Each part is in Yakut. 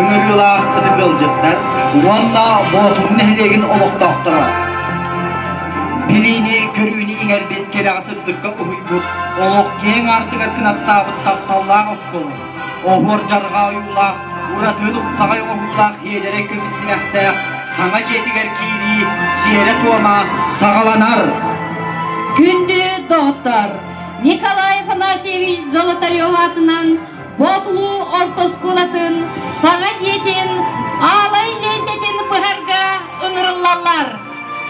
Ыҥырыылаах ытык ыалдьыттар уонна Боотур нэһилиэгин олохтоохторо билиини, көрүүнү иҥэрбит кэрэҕэ сырдыкка уһуйбут, олох киэҥ аартыгар кынаттаабыт тапталлаах оскуола, оһуор дьарҕаа ойуулаах, ураты тупсаҕай оҥоһуулаах иэлэрэ көмүс симэхтээх саҥа дьиэтигэр киирии сиэрэ-туома саҕаланар. Күндү доҕоттор, Николай Афанасьевич Золотарев аатынан Боотулуу орто оскуолатын саҥа дьиэтин аалай лиэнтэтин быһарга ыҥырыллаллар.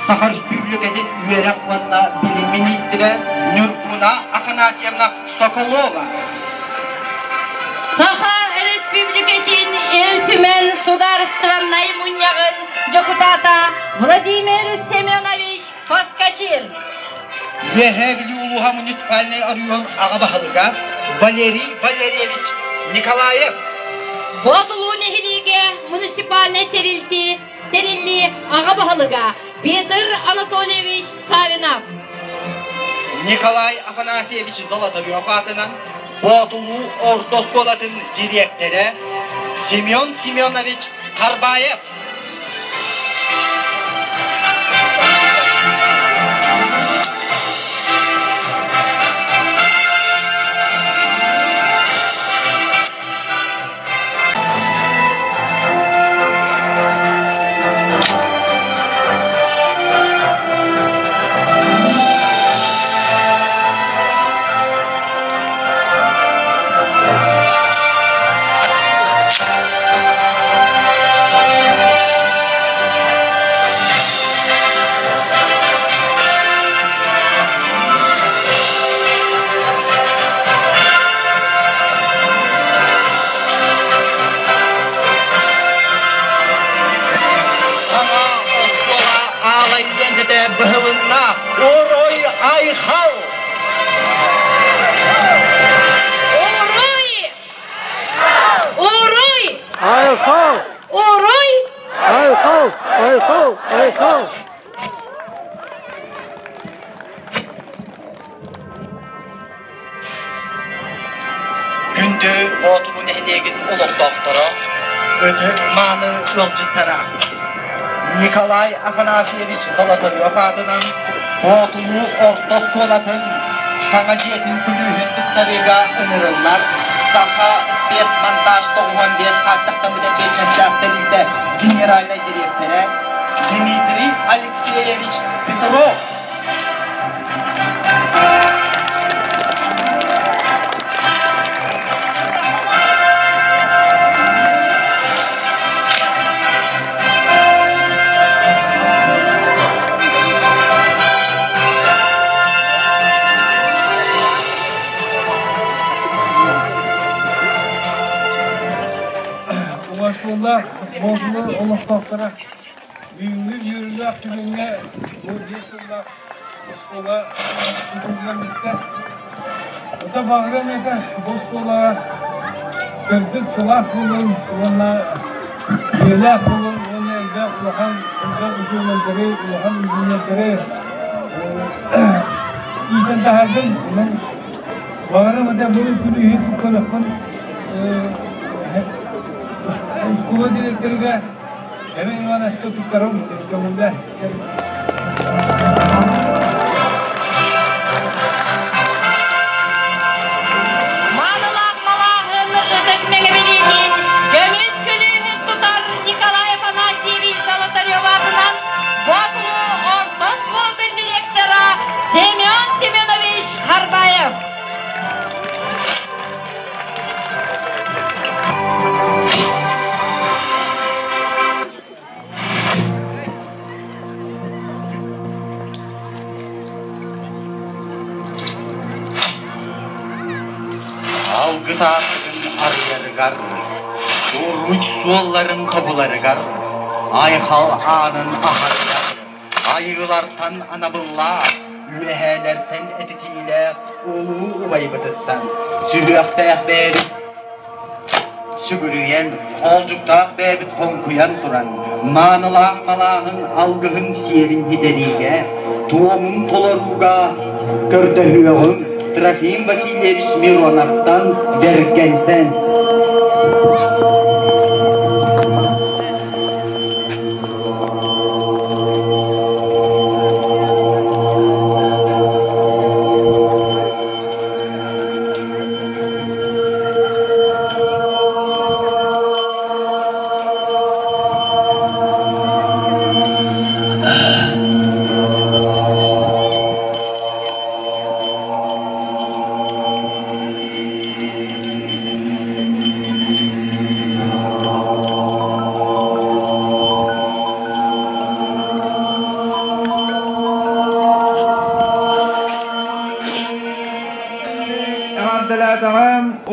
Саха Республикатын үөрэх уонна билим министрэ Нюргуна Афанасьевна Соколова. Саха Республикатын Ил Түмэн судаарыстыбаннай мунньаҕын дьокутаата Владимир Семенович Поскачин. Үөһээ Бүлүү улууһа муниципальнай оройуон аҕа баһылыга Валерий Валерьевич Николаев. Боотулуу нэһилиэгэ муниципальнай тэрилти тэриллии аҕа баһылыга Петр Анатольевич Савинов. Николай Афанасьевич Золотарев аатынан Боотулуу орто оскуолатын дириэктэрэ Семен Семенович Харбаев. Саҥа оскуола аалай лиэнтэтэ быһылынна. Уруй айхал! Уруй! Уруй! Айхал! Уруй! Айхал! Айхал! Айхал! Күндү Боотулу нэһилиэгин олохтоохторо, ытык-мааны ыалдьыттара Николай Афанасьевич Золотарев аатынан Боотулуу орто оскуолатын саҥа дьиэтин күлүүһүн туттарыыга ыҥырыллар Саха спецмонтаж 95 хааччахтаммыт эппиэтинэстээх тэрилтэ генеральнай дириэктэрэ Дмитрий Алексеевич Петров. Улаатуулаах Боотулар олохтоохторо Бүгүҥҥү үөрүүлээх түгэҥҥэ бу биэс сыллаах оскуола тутуллан бүттэ. Ото баҕарыам этэ бу оскуолаҕа сырдык, сылаас буолун уонна үйэлээх буолун уонна элбэх улахан элбэх учуонайдары, улахан инженердэри иитэн таһаардын. Онон баҕарыам этэ бу күнү иһин көрөхпүн оскуола директорыгар Эбэҥ Ивановичка туттарым, көҥүллэ. Маанылаах малааһын ытык мэҥэбилиитин көмүс күлүүһүн тутар Николай Афанасьевич Золотарев аатынан Боотулуу орто оскуолатын директора Семен Семенович Харбаев. Алгыс аартыгын арыйарыгар, уруй суолларын тобуларыгар, айхал аанын аһарыгар, айыылартан анабыллаах, үөһээлэртэн этитиилээх улуу убайбытыттан сүһүөхтээх бэйэбит сүгүрүйэн, хоолдьуктаах бэйэбит хоҥкуйан туран, маанылаах малааһын алгыһын сиэрин ситэриигэ, туомун толорууга көрдөһүөҕүҥ Трофим Васильевич Мироновтан, Бэргэнтэн.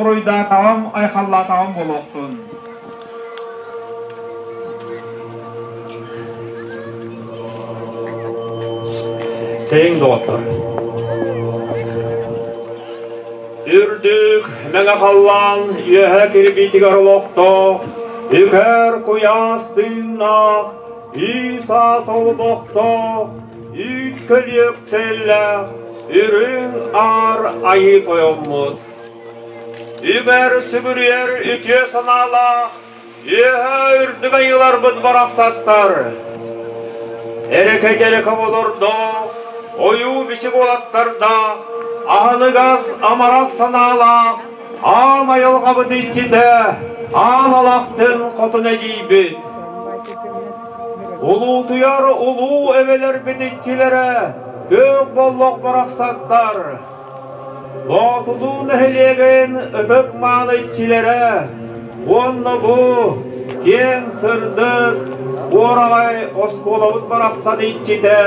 Уруйдаатаҕым, айхаллаатаҕым буолуохтун! Чэйиҥ, доҕоттор. Үрдүк мэҥэ халлаан үөһэ кирбиитигэр олохтоох, үкэр куйаас тыыннаах, үй-саас олбохтоох, үүт көлүөктэллээх, үрүҥ аар айыы тойоммут. Үгэр сүгүрүйэр үтүө санаалаах, үөһэ үрдүк айыыларбыт барахсаттар. Эрэкэ-дьэрэкэ олордоох, ойуу-бичик уолаттардаах, аһыныгас амарах санаалаах, аан айылҕабыт иччитэ, аан алахчын хотун эдьиийбит. Улуутуйар улуу эбэлэрбит иччилэрэ, күөх боллох барахсаттар, Боотулуу нэһилиэгин ытык-мааны иччилэрэ уонна бу киэҥ сырдык уораҕай оскуолабыт барахсан иччитэ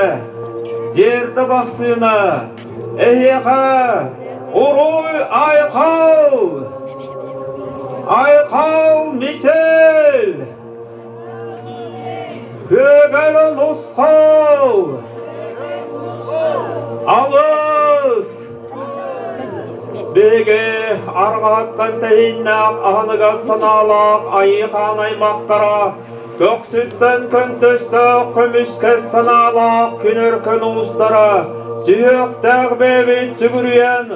Дьиэрдэ Бахсыына эһиэхэ уруй-айхал! Айхал Мичил! Күөгэл нусхал! Алыс! Биһиги арҕаһыттан тэһииннээх аһыныгас санаалаах айыы-хаан аймахтара көхсүттэн көнтөстөөх көмүскэс санаалаах күн өркөн уустара сүһүөхтээх бэйэбит сүгүрүйэн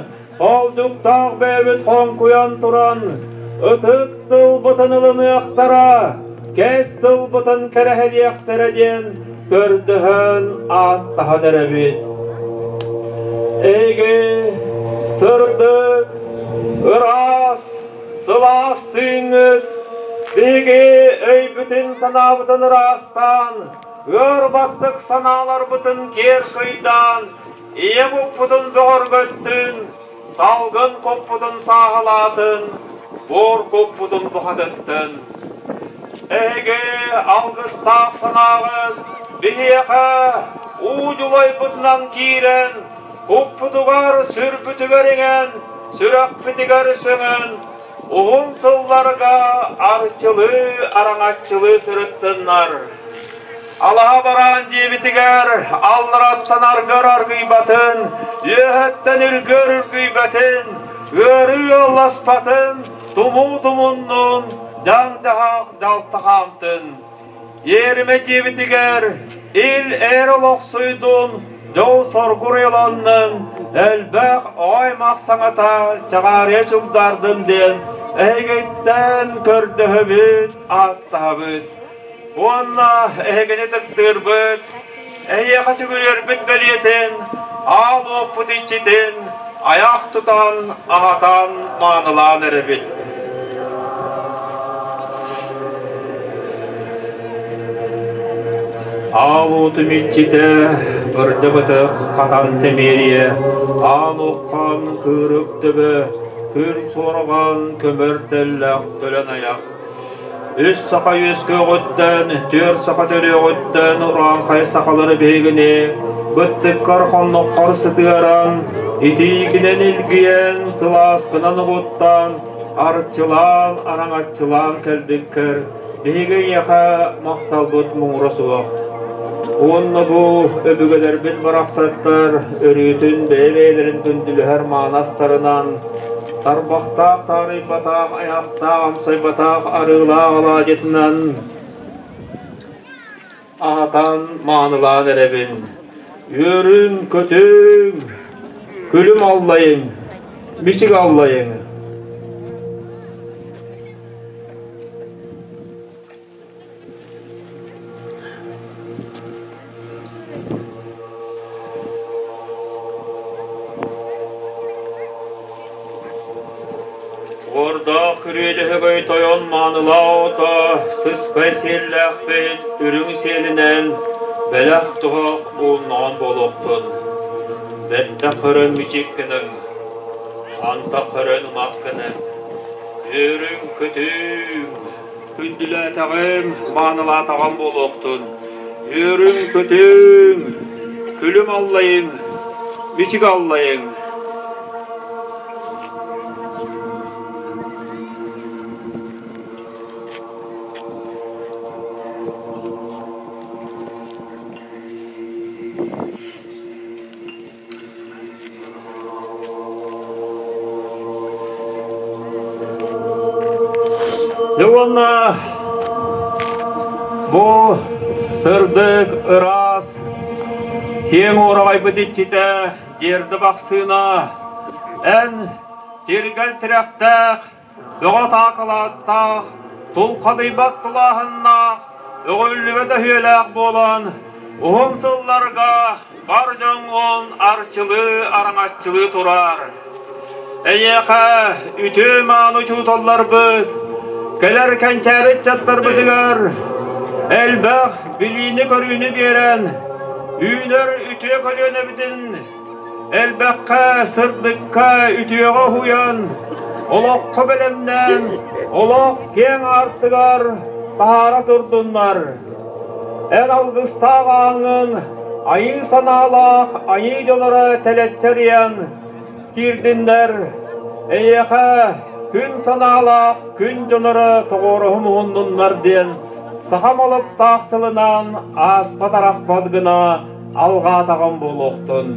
Холдуктаах бэйэбит хоҥкуйан туран, ытык тылбытын ылыныахтара, кэс тылбытын кэрэһэлиэхтэрэ диэн көрдөһөн ааттаһан эрэбит. Эһиги сырдык, ыраас, сылаас тыыҥҥыт биһиги өйбүтүн-санаабытын ыраастаан, ыар баттык санааларбытын киэр кыйдаан, Ийэ куппутун бөҕөргөттүн, салгын куппутун сааһылаатын, буор куппутун бухатыттын. Эһиги алгыстаах санааҕыт биһиэхэ уу дьулайбытынан киирэн, куппутугар сүрбүтүгэр иҥэн, сүрэхпитигэр сөҥөн, уһун сылларга арчылыы араҥаччылыы сырыттыннар. Алаһа бараан диэбитигэр аллараттан аргыр аргыйбатын, үөһэттэн үргүөр үргүйбэтин, ыарыы ыалласпатын, тумуу тумуннун, дьаҥ-дьаһах дьалта хаамтын. Иэримэ диэбитигэр ил-эр олохсуйдун, дьол-соргу уруйаланнын, элбэх ой-мах саҥата чаҕаарыйа чугдаардын диэн эһигиттэн көрдөһөбүт, ааттаһабыт. Уонна эһигини ытыктыырбыт, эһиэхэ сүгүрүйэрбит бэлиэтин, аал уоппут иччитин айах тутан, аһатан, маанылаан эрэбит. Аал уотум иччитэ, бырдыбытых хатан тэмиэрийэ, аан уххан кыырык төбө, күн суорҕан көмөр тэллэх төлөн айах. Үс саха үөскүөҕүттэн, түөрт саха төрүөҕүттэн урааҥхай сахалары биһигини быттыккар хонноххор сытыаран, итиигинэн илгийэн, сылааскынан угуттаан, арчылаан, араҥаччылаан кэлбиккэр биһиги эйиэхэ махталбыт муҥура суох. Уонна бу өбүгэлэрбит барахсаттар өрүүтүн бэйэ-бэйэлэрин күндүлэһэр маанастарынан тарбахтаах таарыйбатах айахтаах амсайбатах арыылаах алаадьытынан аһатан маанылаан эрэбин. Үөрүҥ, көтүҥ, күлүм аллайыҥ, бичик аллайыҥ. Уордаах күрүөлэһэгэй тойон маанылаа ото сыспай сиэллээхпит үрүҥ сиэлинэн бэлэх туһах ууннаҕан буолуохтун. Бэттэх көрөн мичик гыныҥ, антах көрөн умах гыныҥ. Үөрүҥ-көтүҥ, күндүлээтэҕим, маанылаатаҕым буолуохтун. Үөрүҥ-көтүҥ, күлүм аллайыҥ, бичик аллайыҥ. Дьэ уонна бу сырдык, ыраас, киэҥ уораҕайбыт иччитэ Дьиэрдэ Бахсыына, эн тиргэл тирэхтээх, бөҕө таакалааттаах, тулхадыйбат тулааһыннаах, өҕүллүбэт өһүөлээх буолан, уһун сылларга бар дьоҥҥун арчылыы-араҥаччылыы турар. Эйиэхэ үтүө-мааны учууталларбыт, кэлэр кэнчээри ыччаттарбытыгар элбэх билиини-көрүүнү биэрэн, үүнэр үтүө көлүөнэбитин элбэххэ, сырдыкка, үтүөҕэ уһуйан, олоххо бэлэмнээн, олох киэҥ аартыгар таһаара турдуннар. Эн алгыстаах ааҥҥын айыы санаалаах айыы дьонноро тэлэччэрийэн киирдиннэр, эйиэхэ күн санаалаах күн дьонноро тоҕуоруһун уһуннуннар диэн саха малыптаах тылынан ааспат-арахпат гына алҕаатаҕым буолуохтун.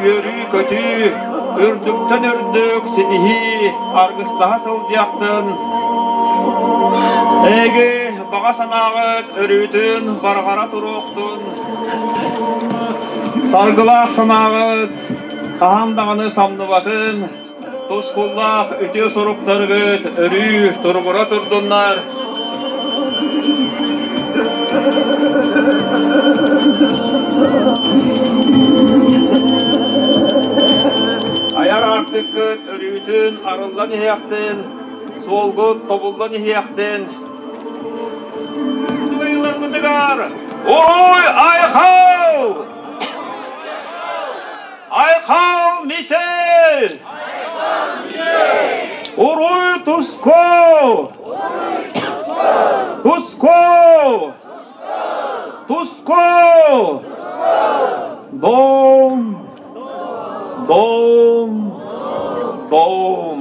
Үөрүү-көтүү, үрдүктэн үрдүк ситиһии аргыстаһа сылдьыахтын. Эһиги баҕа санааҕыт өрүүтүн барҕара туруохтун. Саргылаах санааҕыт хаһан даҕаны самныбатын, тускуллаах үтүө суруктаргыт өрүү туругура турдуннар. Айар аартыккыт өрүүтүн арыллан иһиэхтин, суолгут тобуллан иһиэхтин. Ыларбытыгар Уруй Айхал! Айхал Мичел! Уруй Туску! Туску! Туску! Дом! Дом! Дом!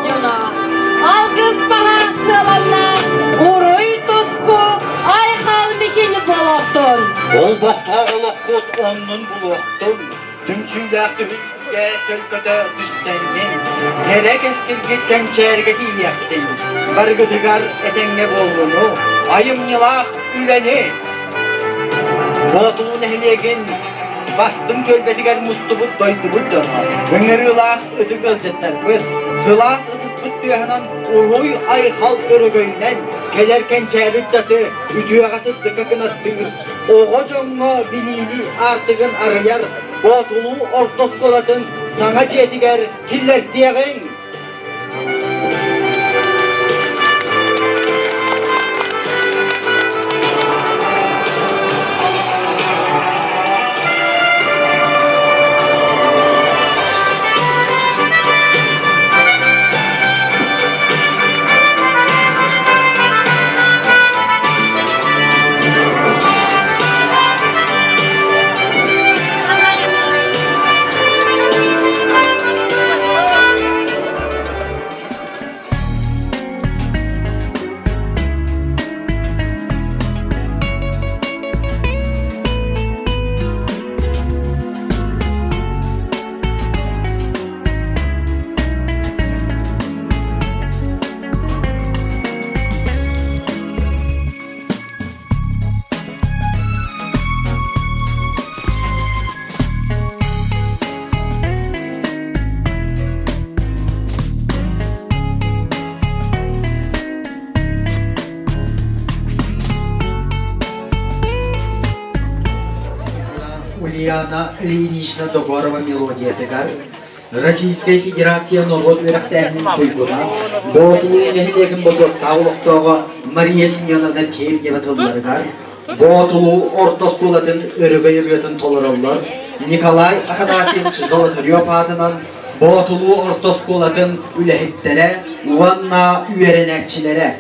Дьоно, алгыс баҕа сыаланна, уруй туску, айхал мичил буолуохтун! Олбохтоох олоххут оннун булуохтун, түмсүүлээх түһүлгэ төлкөтө түстэннин, кэрэ кэскилгит кэнчээргэ тиийиэхтин, барыгытыгар этэҥҥэ буоллуну, айымньылаах үлэни! Боотулуу нэһилиэгин бастыҥ түөлбэтигэр мустубут дойдубут дьоно, ыҥырыылаах ытык ыалдьыттарбыт, сылаас ытыспыт тыаһынан уруй-айхал өрөгөйүнэн кэлэр кэнчээри ыччаты үтүөҕэ-сырдыкка кынаттыыр, оҕо дьоҥҥо билиини аартыгын арыйар Боотулуу орто оскуолатын саҥа дьиэтигэр киллэртиэҕиҥ! Ульяна Ильинична Догорова мелодиятыгар Российскай Федерация норуот үөрэхтээһинин туйгуна, Боотулуу нэһилиэгин бочуоттаах олохтооҕо Мария Семеновна Кемнева тылларыгар Боотулуу орто оскуолатын өрөгөй ырыатын толороллор Николай Афанасьевич Золотарев аатынан Боотулуу орто оскуолатын үлэһиттэрэ уонна үөрэнээччилэрэ.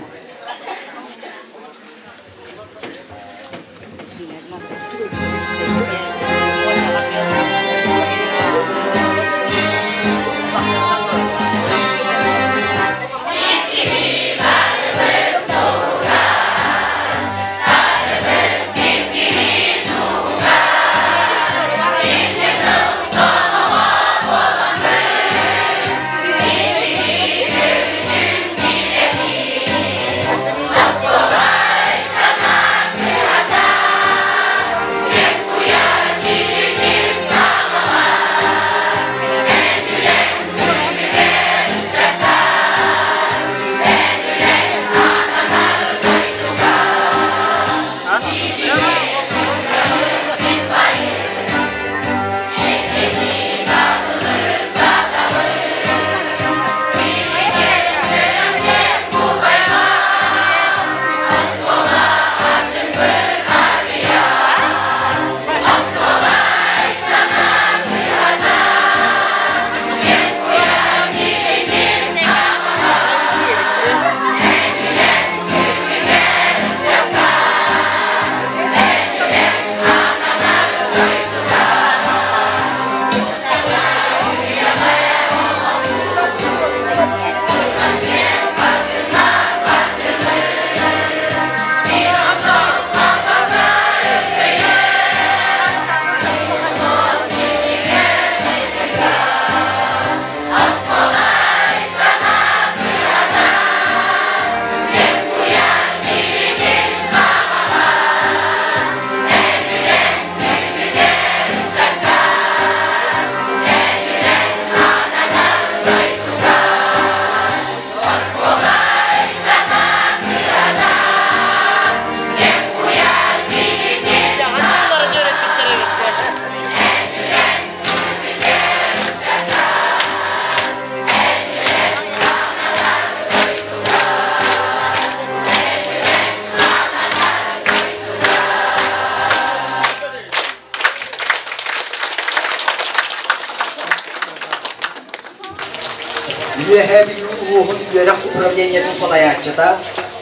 Үөһээ Бүлүү улууһун үөрэх управлениетын салайааччыта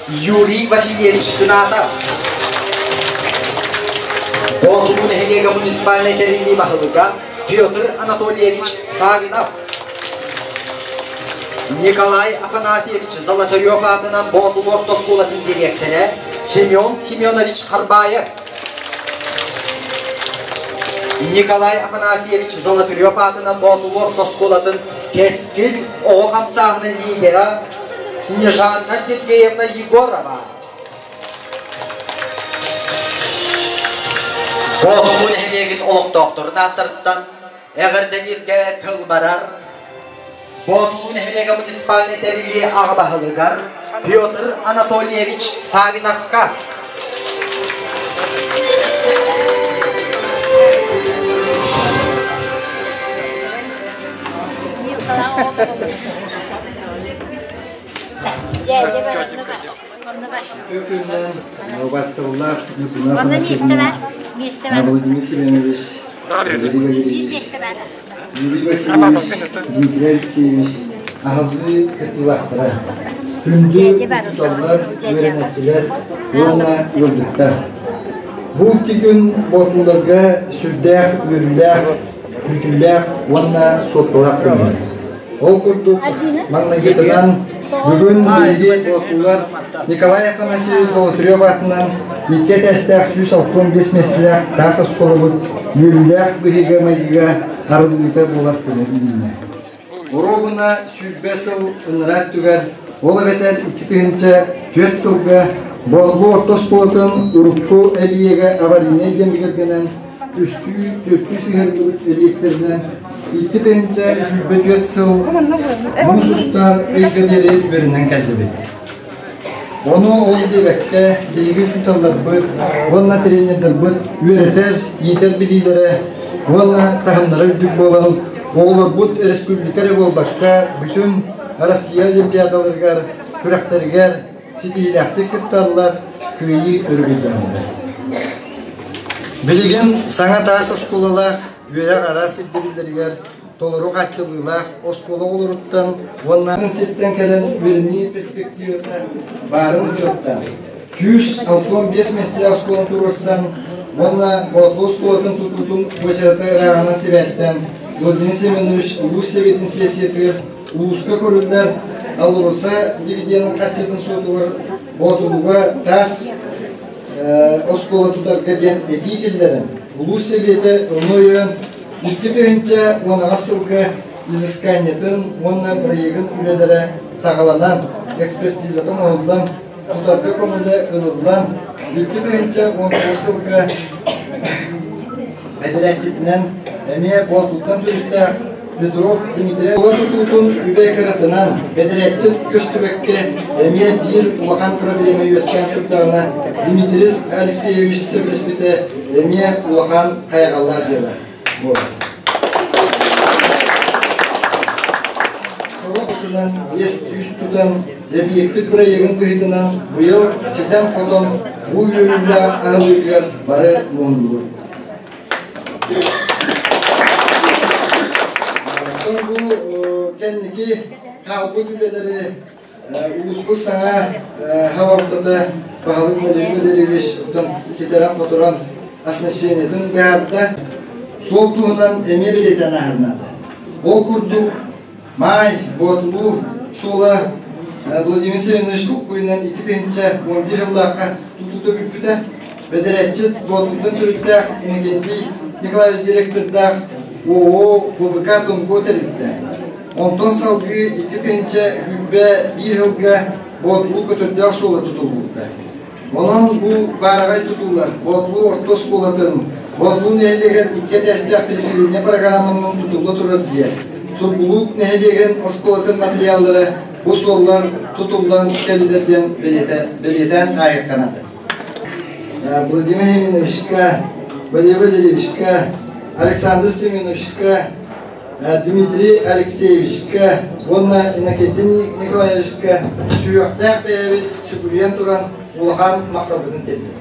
Юрий Васильевич Кынатов. Боотулуу нэһилиэгэ муниципальнай тэриллии баһылыга Петр Анатольевич Савинов. Николай Афанасьевич Золотарев аатынан Боотулуу орто оскуолатын дириэктэрэ Семен Семенович Харбаев. Николай Афанасьевич Золотарев аатынан Боотулуу орто оскуолатын Кэскил оҕо хамсааһынын лидера Снежанна Сергеевна Егорова. Боотулуу нэһилиэгин олохтоохторун ааттарыттан эҕэрдэлииргэ тыл барар. Боотулуу нэһилиэгэ муниципальнай тэриллии аҕа баһылыгар Петр Анатольевич Савиновка. Убастабыллаах Ньукуна Афанасьевна, Владимир Семенович, Валерий Валерьевич, Юрий Васильевич, Дмитрий Алексеевич аһыллыы кыттыылаахтара, күндү учууталлар, үөрэнээччилэр уонна ыалдьыттар. Бу икки күн боотулларга сүрдээх үөрүүлээх, күүтүүлээх уонна суотталаах күннэр. Ол курдук, маҥнайгытынан бүгүн биһиги боотуллар Николай Афанасьевич Золотарев аатынан икки этээстээх 165 миэстэлээх таас оскуолабыт үөрүүлээх быһыыга-майгыга арыллыыта буолар күнэ үүннэ. Оруобуна 20 сыл ыныраа өттүгэр, ол эбэтэр 2004 сылга Боотулуу орто оскуолатын урукку эбийиэгэ аварийнай диэн бигэргэнэн, үстүү, түөртүү сыһыарыллыбыт эбийиэктэринэн 2024 сыл муус устар ыйга диэри үөрэнэн кэллибит. Ону ол диэбэккэ, биһиги учууталларбыт уонна тренердарбыт үөрэтэр, иитэр билиилэрэ Уонна таһымнара үрдүк буолан, оҕолорбут республика эрэ буолбакка, бүтүн Россия олимпиадаларыгар, күрэхтэригэр ситиһиилээхтик кытталлар, кыайыы өрөгөйдөнөллөр. Билигин саҥа таас оскуолалаах үөрэх араас ирдэбиллэригэр толору хааччыллыылаах оскуола оҕолоруттан уонна сиртэн кэлэн үөрэнии перспективата баарын учуоттаан, 165 миэстэлээх оскуоланы туруорсан уонна Боотулуу оскуолатын тутуутун уочарата ырааҕынан сибээстээн Владимир Семенович улуус сэбиэтин сессиятыгар улууска көрүллэр АЛРОСА дивиденин харчытын суотугар Боотулууга таас оскуола тутарга диэн этии киллэрэн, улуус сэбиэтэ ону өйөөн 2018 сылга изысканиетын уонна бырайыагын үлэлэрэ саҕаланан, экспертизатын оҥоһуллан, тутарга көҥүлэ ылыллан, 2019 сылга бэдэрээччитинэн эмиэ Боотултан төрүттээх Петров Дмитрий оҕо тутуутун үбэ кыратынан, бэдэрээччит көстүбэккэ эмиэ биир улахан проблема үөскээн турдаҕына, Дмитрий Алексеевич сөбүлэспитэ эмиэ улахан хайҕаллаах дьыала буолар. Сорох атынан иэс-күүс тутан, эбийиэкпит бырайыагын быһыытынан быйыл ситэн-хотон бу үөрүүлээх аһылыытыгар бары муһуннубут. Оттон бу кэнники хаалбыт үлэлэри улууспут саҥа салалтата баһылык Валерий Валерьевич оттон кэтэрэн-хоторон оснащениетын быһаарда. Суол туһунан эмиэ бэлиэтээн аһарнаата. Ол курдук Маай Боотулуу суола Владимир Семенович Куккуйунан 2011 сыллаахха тутуута бүппүтэ. Бэдэрээччит Боотулуттан төрүттээх Иннокентий Николаевич директордаах ООО ВВК Тонго тэрилтэ. Онтон салгыы 2021 сылга Боотулуу көтөрдөөх суола тутуллубута. Онон бу баараҕай тутуулар Боотулуу орто оскуолатын, Боотулуу нэһилиэгэр икки этээстээх переселение программанан тутулла турар дьиэ, Сургулуук нэһилиэгин оскуолатын материаллара бу суоллар тутуллан кэллилэр диэн бэлиэтээн аайыктанады. Владимир Семеновичка, Валерий Валерьевичка, Александр Семеновичка, Дмитрий Алексеевичка уонна Иннокентий Николаевичка сүһүөхтээх бэйэбит сүгүрүйэн туран улахан махталбытын тиэрдэбит.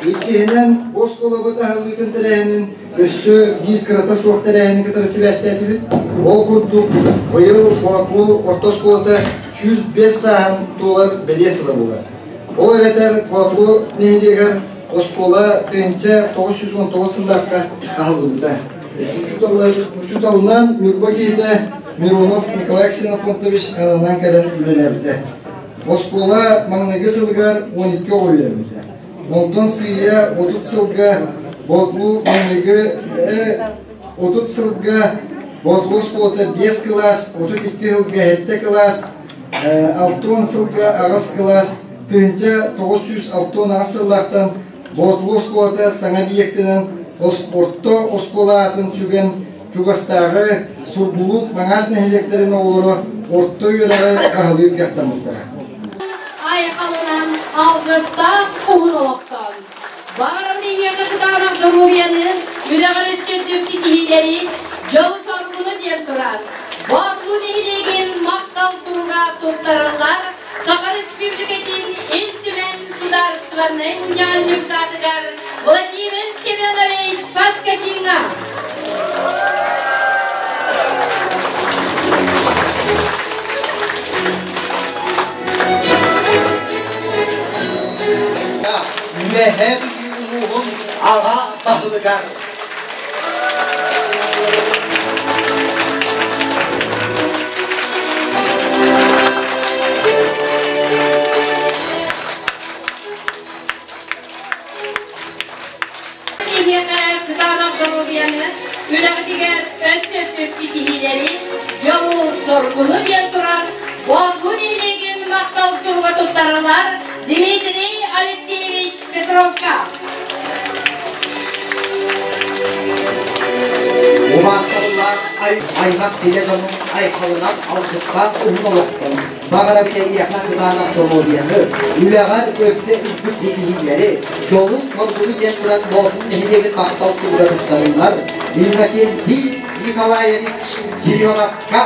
Иккиһинэн, бу оскуолабыт аһыллыытын тэрээһинин өссө биир кырата суох тэрээһини кытары сибээстээтибит. Ол курдук, быйыл Боотулуу орто оскуолата 105 сааһын туолар бэлиэ сыла буолар. Ол эбэтэр Боотулуу нэһилиэгэр Оскуола 1919 сыллаахха аһыллыбыта. Учууталынан Ньурба киһитэ Миронов Николай Ксенофонтович ананан кэлэн үлэлээбитэ. Оскуола маҥнайгы сылыгар 12 оҕо үөрэммитэ. Онтон сыыйа 30 сылга Боотулуу маҥнайгы 30 сылга Боотулуу оскуолата 5 кылаас, 32 сылга 7 кылаас, 60 сылга 8 кылаас, 1968 сыллаахтан Боотулуу оскуолата саҥа объектынан орто оскуола аатын сүгэн чугастааҕы Сургулуук Маҥаас нэһилиэктэрин оҕолоро орто үөрэҕи баһылыыр кыахтаммыттара. Айхалынан алгыстаах уһун олохтон Баҕарабын эйиэхэ кытаанах доруобуйаны, үлэҕэр өстөөхтүк ситиһиилэри, дьолу-соргуну диэн туран, Боотулуу нэһилиэгин махтал суруга туттарыллар Саха Республикатын Ил Түмэн Судаарыстыбаннай Мунньаҕын депутатыгар Владимир Семенович Поскачиҥҥа. Үөһээ Бүлүү улууһун аҕа баһылыгар Киһиэхэ кытаанах доруобуйаны, үлэҕитигэр өссө ситиһиилэри, дьолу-соргуну диэн туран, Боотулуу нэһилиэгин махтал суруга туттарылар Дмитрий Алексеевич Петровка. Убаастабыллаах аймах билэ дьонун айхалынан алгыстаах уһун олохтон. Баҕарабыт эйиэхэ кытаанах доруобуйаны, үлэҕэр өссө үрдүк ситиһиилэри, дьолун-соргуну диэн туран Боотур нэһилиэгин махтал суруга туттарыллар Иннокентий Николаевич Семеновка.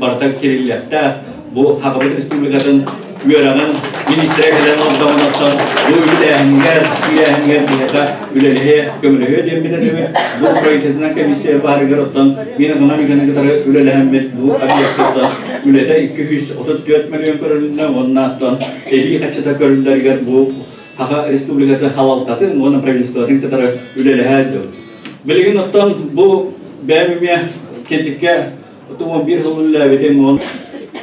Барыта кириллиэхтээх. Бу Хахабыт Республикатын үөрэҕин министрэ кэлэн ордоҕуноттон бу үбүлээһиҥҥэр, киирээһиҥҥэр биһиэхэ үлэлэһиэ, көмөлөһүө диэммит этибит. Бу правительственнай комиссия баарыгар оттон мин экономиканы кытары үлэлэһэммит бу объектарда үлэтэ 234 миллион көрүлүннэ уонна оттон эбии хаччыта көрүллэригэр бу Саха Республикатын халалтатын уонна правительствотын кытары үлэлэһэ дьон. Билигин оттон бу бэйэм эмиэ кэнтиккэ 11 сыл үлэлээбитим он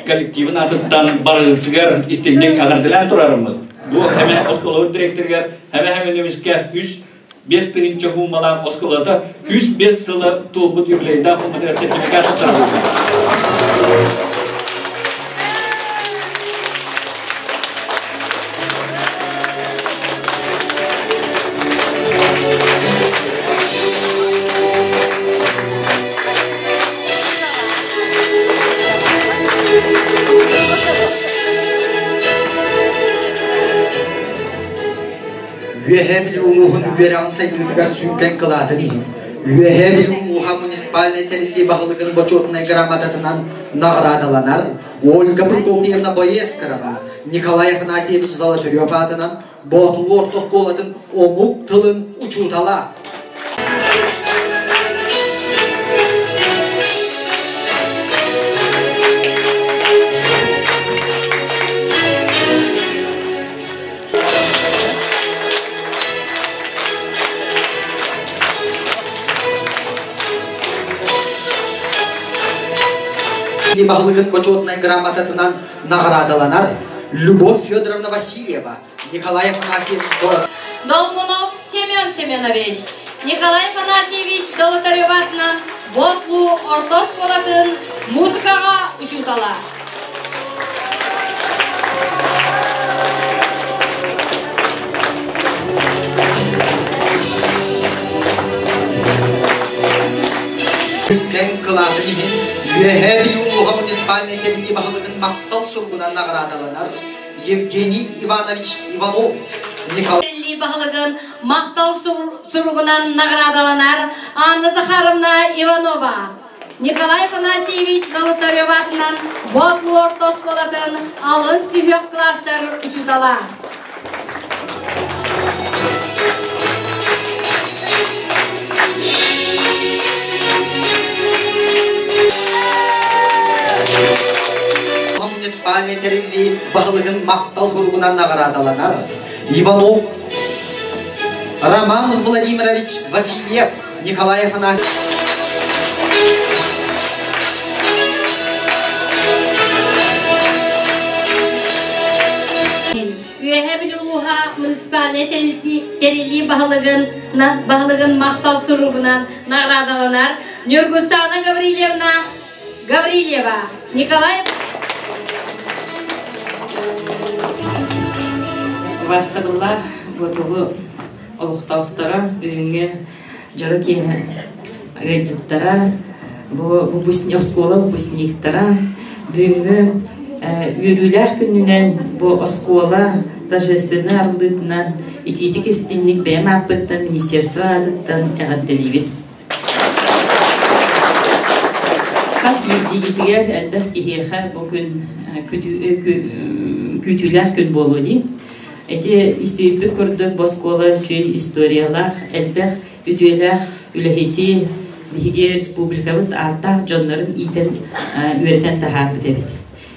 коллективын атыттан барытыгар истиҥник аҕардылаан турарыммыт. Бу эмэ оскуолабыт директорыгар эмэ эмэ үс бес тыһыынча хуумалаах оскуолата 105 сыла туолбут юбилейдаах хууматыгар сертификат туттарыллыбыт. Үөһээ Бүлүү улууһун үөрэҕин сайдыытыгар сүҥкэн кылаатын иһин Үөһээ Бүлүү улууһа муниципальнай тэриллии баһылыгын бочуотунай грамотатынан наҕараадаланар Ольга Прокопьевна Боескарова Николай Афанасьевич Золотарев аатынан Боотулуу орто оскуолатын омук тылын учуутала. Баһылыгын бочуотунай грамотатынан наҕараадаланар Любовь Федоровна Васильева, Николай Афанасьевич Долотарев. Долгунов Семен Семенович, Николай Афанасьевич Долотарев атынан Ботлу орто оскуолатын музыкаҕа учуутала. Кэҥ кылаатын иһин Үөһээ Бүлүү улууһа муниципальнай тэриллии баһылыгын махтал суругунан наҕараадаланар Евгений Иванович Иванов Николай Тэриллии баһылыгын махтал суругунан наҕараадаланар Анна Захаровна Иванова. Николай Афанасьевич Золотарев аатынан Боотулуу орто оскуолатын алын сүһүөх класстар учуутала. Муниципальнай тэриллии баһылыгын махтал суругунан наҕараадаланар Иванов Роман Владимирович Васильев Николай Афанасьевич Үөһээ Бүлүү улууһа муниципальнай тэриллии баһылыгын, баһылыгын махтал суругунан наҕараадаланар Ньургустаана Гаврильевна Гаврильева, Николай Убаастабыллаах Ботулу олохтоохторо бүгүҥҥү дьоро киэһэ ыалдьыттара, бу оскуола выпускниктара бүгүҥҥү үөрүүлээх күнүнэн бу оскуола торжественнай арыллыытынан итиитик истинник бэйэм ааппыттан министерство аатыттан эҕэрдэлиибин. Хас биирдиигитигэр элбэх киһиэхэ бу күн күүтүүлээх күн буолуо дии. Ити истибиппит курдук бу оскуола үчүгэй историялаах, элбэх үтүөлээх үлэһити биһиги республикабыт ааттаах дьоннорун иитэн үөрэтэн таһаарбыт эбит.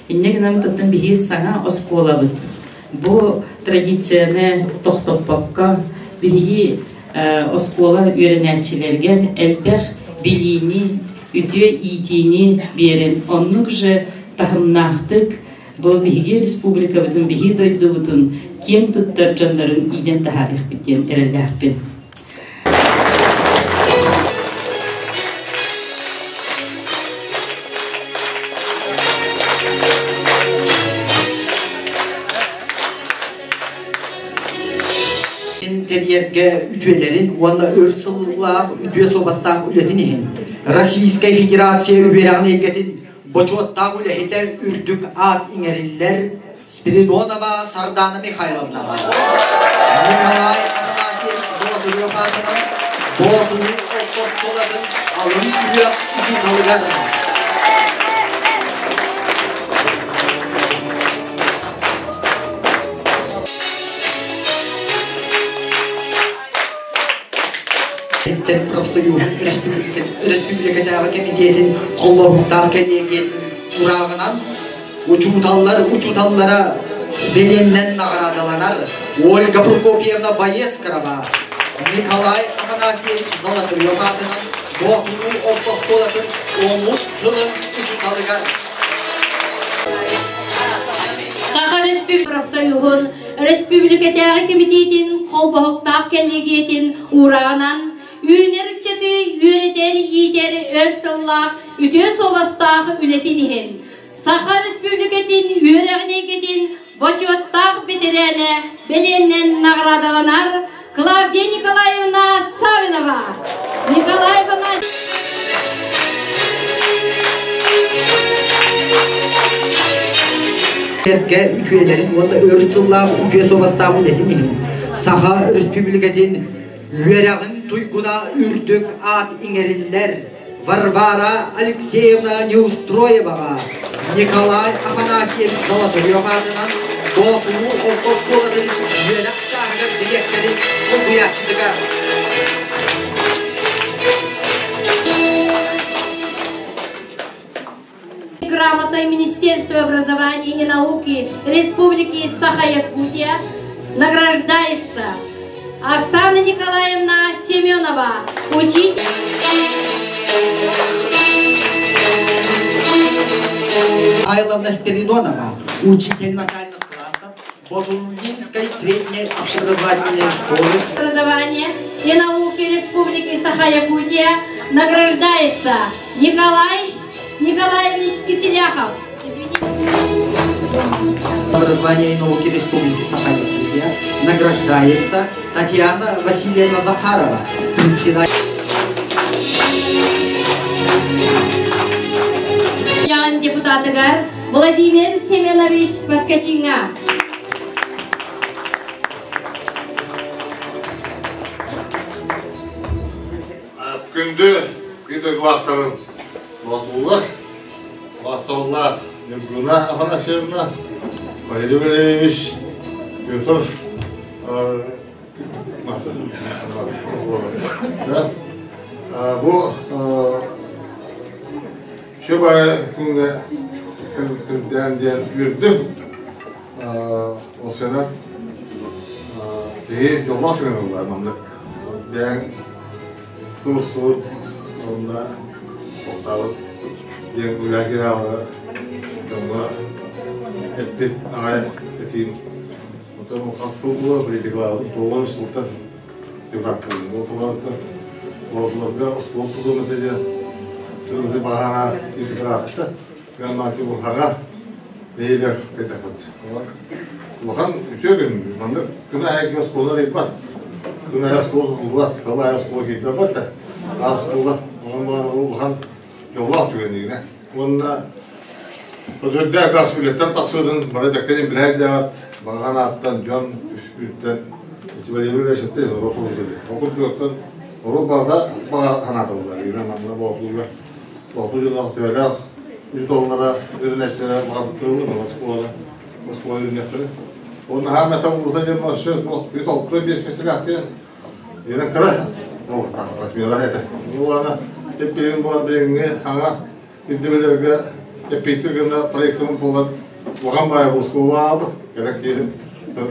Инньэ гынан оттон биһиги саҥа оскуолабыт. Бу традицияны тохтоппокко биһиги оскуола үөрэнээччилэригэр элбэх билиини, үтүө иитиини биэрэн, оннук же таһымнаахтык Бу биһиги республикабытын, биһиги дойдубутун киэн туттар дьоннорун иитэн таһаарыахпыт диэн эрэллээхпин. тэрийэргэ үтүөлэрин уонна өр сыллаах үтүө суобастаах үлэтин иһин Российскай Федерация үөрэҕин эйгэтин бочуоттаах үлэһитэ үрдүк аат иҥэриллэр Спиридонова Сардана Михайловнаҕа, Николай Афанасьевич Золотарев аатынан Боотулуу орто оскуолатын алын сүһүөх учууталыгар. Иттэн профсоюһун өрөспүүбүлүкэтээҕи кэмитиэтин холбоһуктаах кэллиэгийэтин урааҕынан учууталлар учууталлара бэлиэннэн наҕараадаланар Ольга Прокопьевна Боескарова, Николай Афанасьевич Золотарев аатынан Боотулуу орто оскуолатын омук тылын учууталыгар. Саха Республика профсоюһун Республикатааҕы кэмитиэтин холбоһуктаах кэллиэгийэтин уурааҕынан үүнэр ыччаты үөрэтэр, иитэр өр сыллаах үтүө суобастаах үлэтин иһин Саха Республикатын үөрэҕин эйгэтин бочуоттаах бэтэрээнэ бэлиэннэн наҕараадаланар Клавдия Николаевна Савинова. Николаевна Эргэ үтүөлэрин уонна өр сыллаах үтүө суобастаах үлэтин иһин Саха Өрөспүүбүлүкэтин үөрэҕин туйгуна үрдүк аат иҥэриллэр Варвара Алексеевна Неустроеваҕа, Николай Афанасьевич Золотарев аатынан Боотулуу орто оскуолатын үөрэх чааһыгар дириэктэрин солбуйааччытыгар. Грамотой Министерства образования и науки Республики Саха-Якутия награждается Оксана Николаевна Семенова, учитель. Михайловна Спиридонова, учитель начальных классов Ботулинской средней общеобразовательной школы. Образования и науки Республики Саха-Якутия награждается Николай Николаевич Киселяхов. Извините. Образования и науки Республики Саха-Якутия награждается Татьяна Васильевна Захарова, председатель. Депутатыгар Владимир Семенович Поскачинга. Күндү биир дойдулаахтарым Боотуллар, Бастоллаах Ньургуна Афанасьевна, Валерий Валерьевич, Петр Бу Шөбай күҥҥэ кэлбиттэрдээн диэн үөрдүм. Ол сыана киһи дьоллоох түгэн ылла маннык. Бэйэҥ тулустубут уонна тохтообут диэн үлэ киирээҕэ дьоҥҥо эппит аҕай этиим. Оттон хас сыл буолар политикалаабытым тоҕус сылтан депутаттыыбын. Ол туларыттан Боотуларга остуол тутуом этэ диэн түргүтү баҕана ыраатта. Гаммати булхаҕа нэһилиэк кэтэхпит. Улахан үтүө күн. Маннык күн аайы оскуола арыйбат. Күн аайы оскуола тутуллубат, сыл аайы оскуола киирбэт да. Оскуола онон улахан дьоллоох түгэн Уонна өтөрдөөх газ үлэттэн тахсыбытын бары бэккэ билэр дэҕэт баҕа ааттан дьон үскүүттэн итибэлиэбил эшетте норуот олугу. Ол курдуктан норуот баҕата баҕа санаатыллар. Юна манна боотулга боотул дьонноох төһөлөөх учууталлара үөрэнээччилэрэ баҕабыттырыллы Москвада Москва үөрэннэхтэрэ. Уонна хаам мета улута диэн өссө 165 миэстэлээх Юна кыра буолуохтаах размера этэ. Улаана тэппиһин буолан билиҥҥи хаҥа ирдэбилэргэ эппиэттиир гына проектын буолан улахан баайы оскуолаабыт кэлэн киһи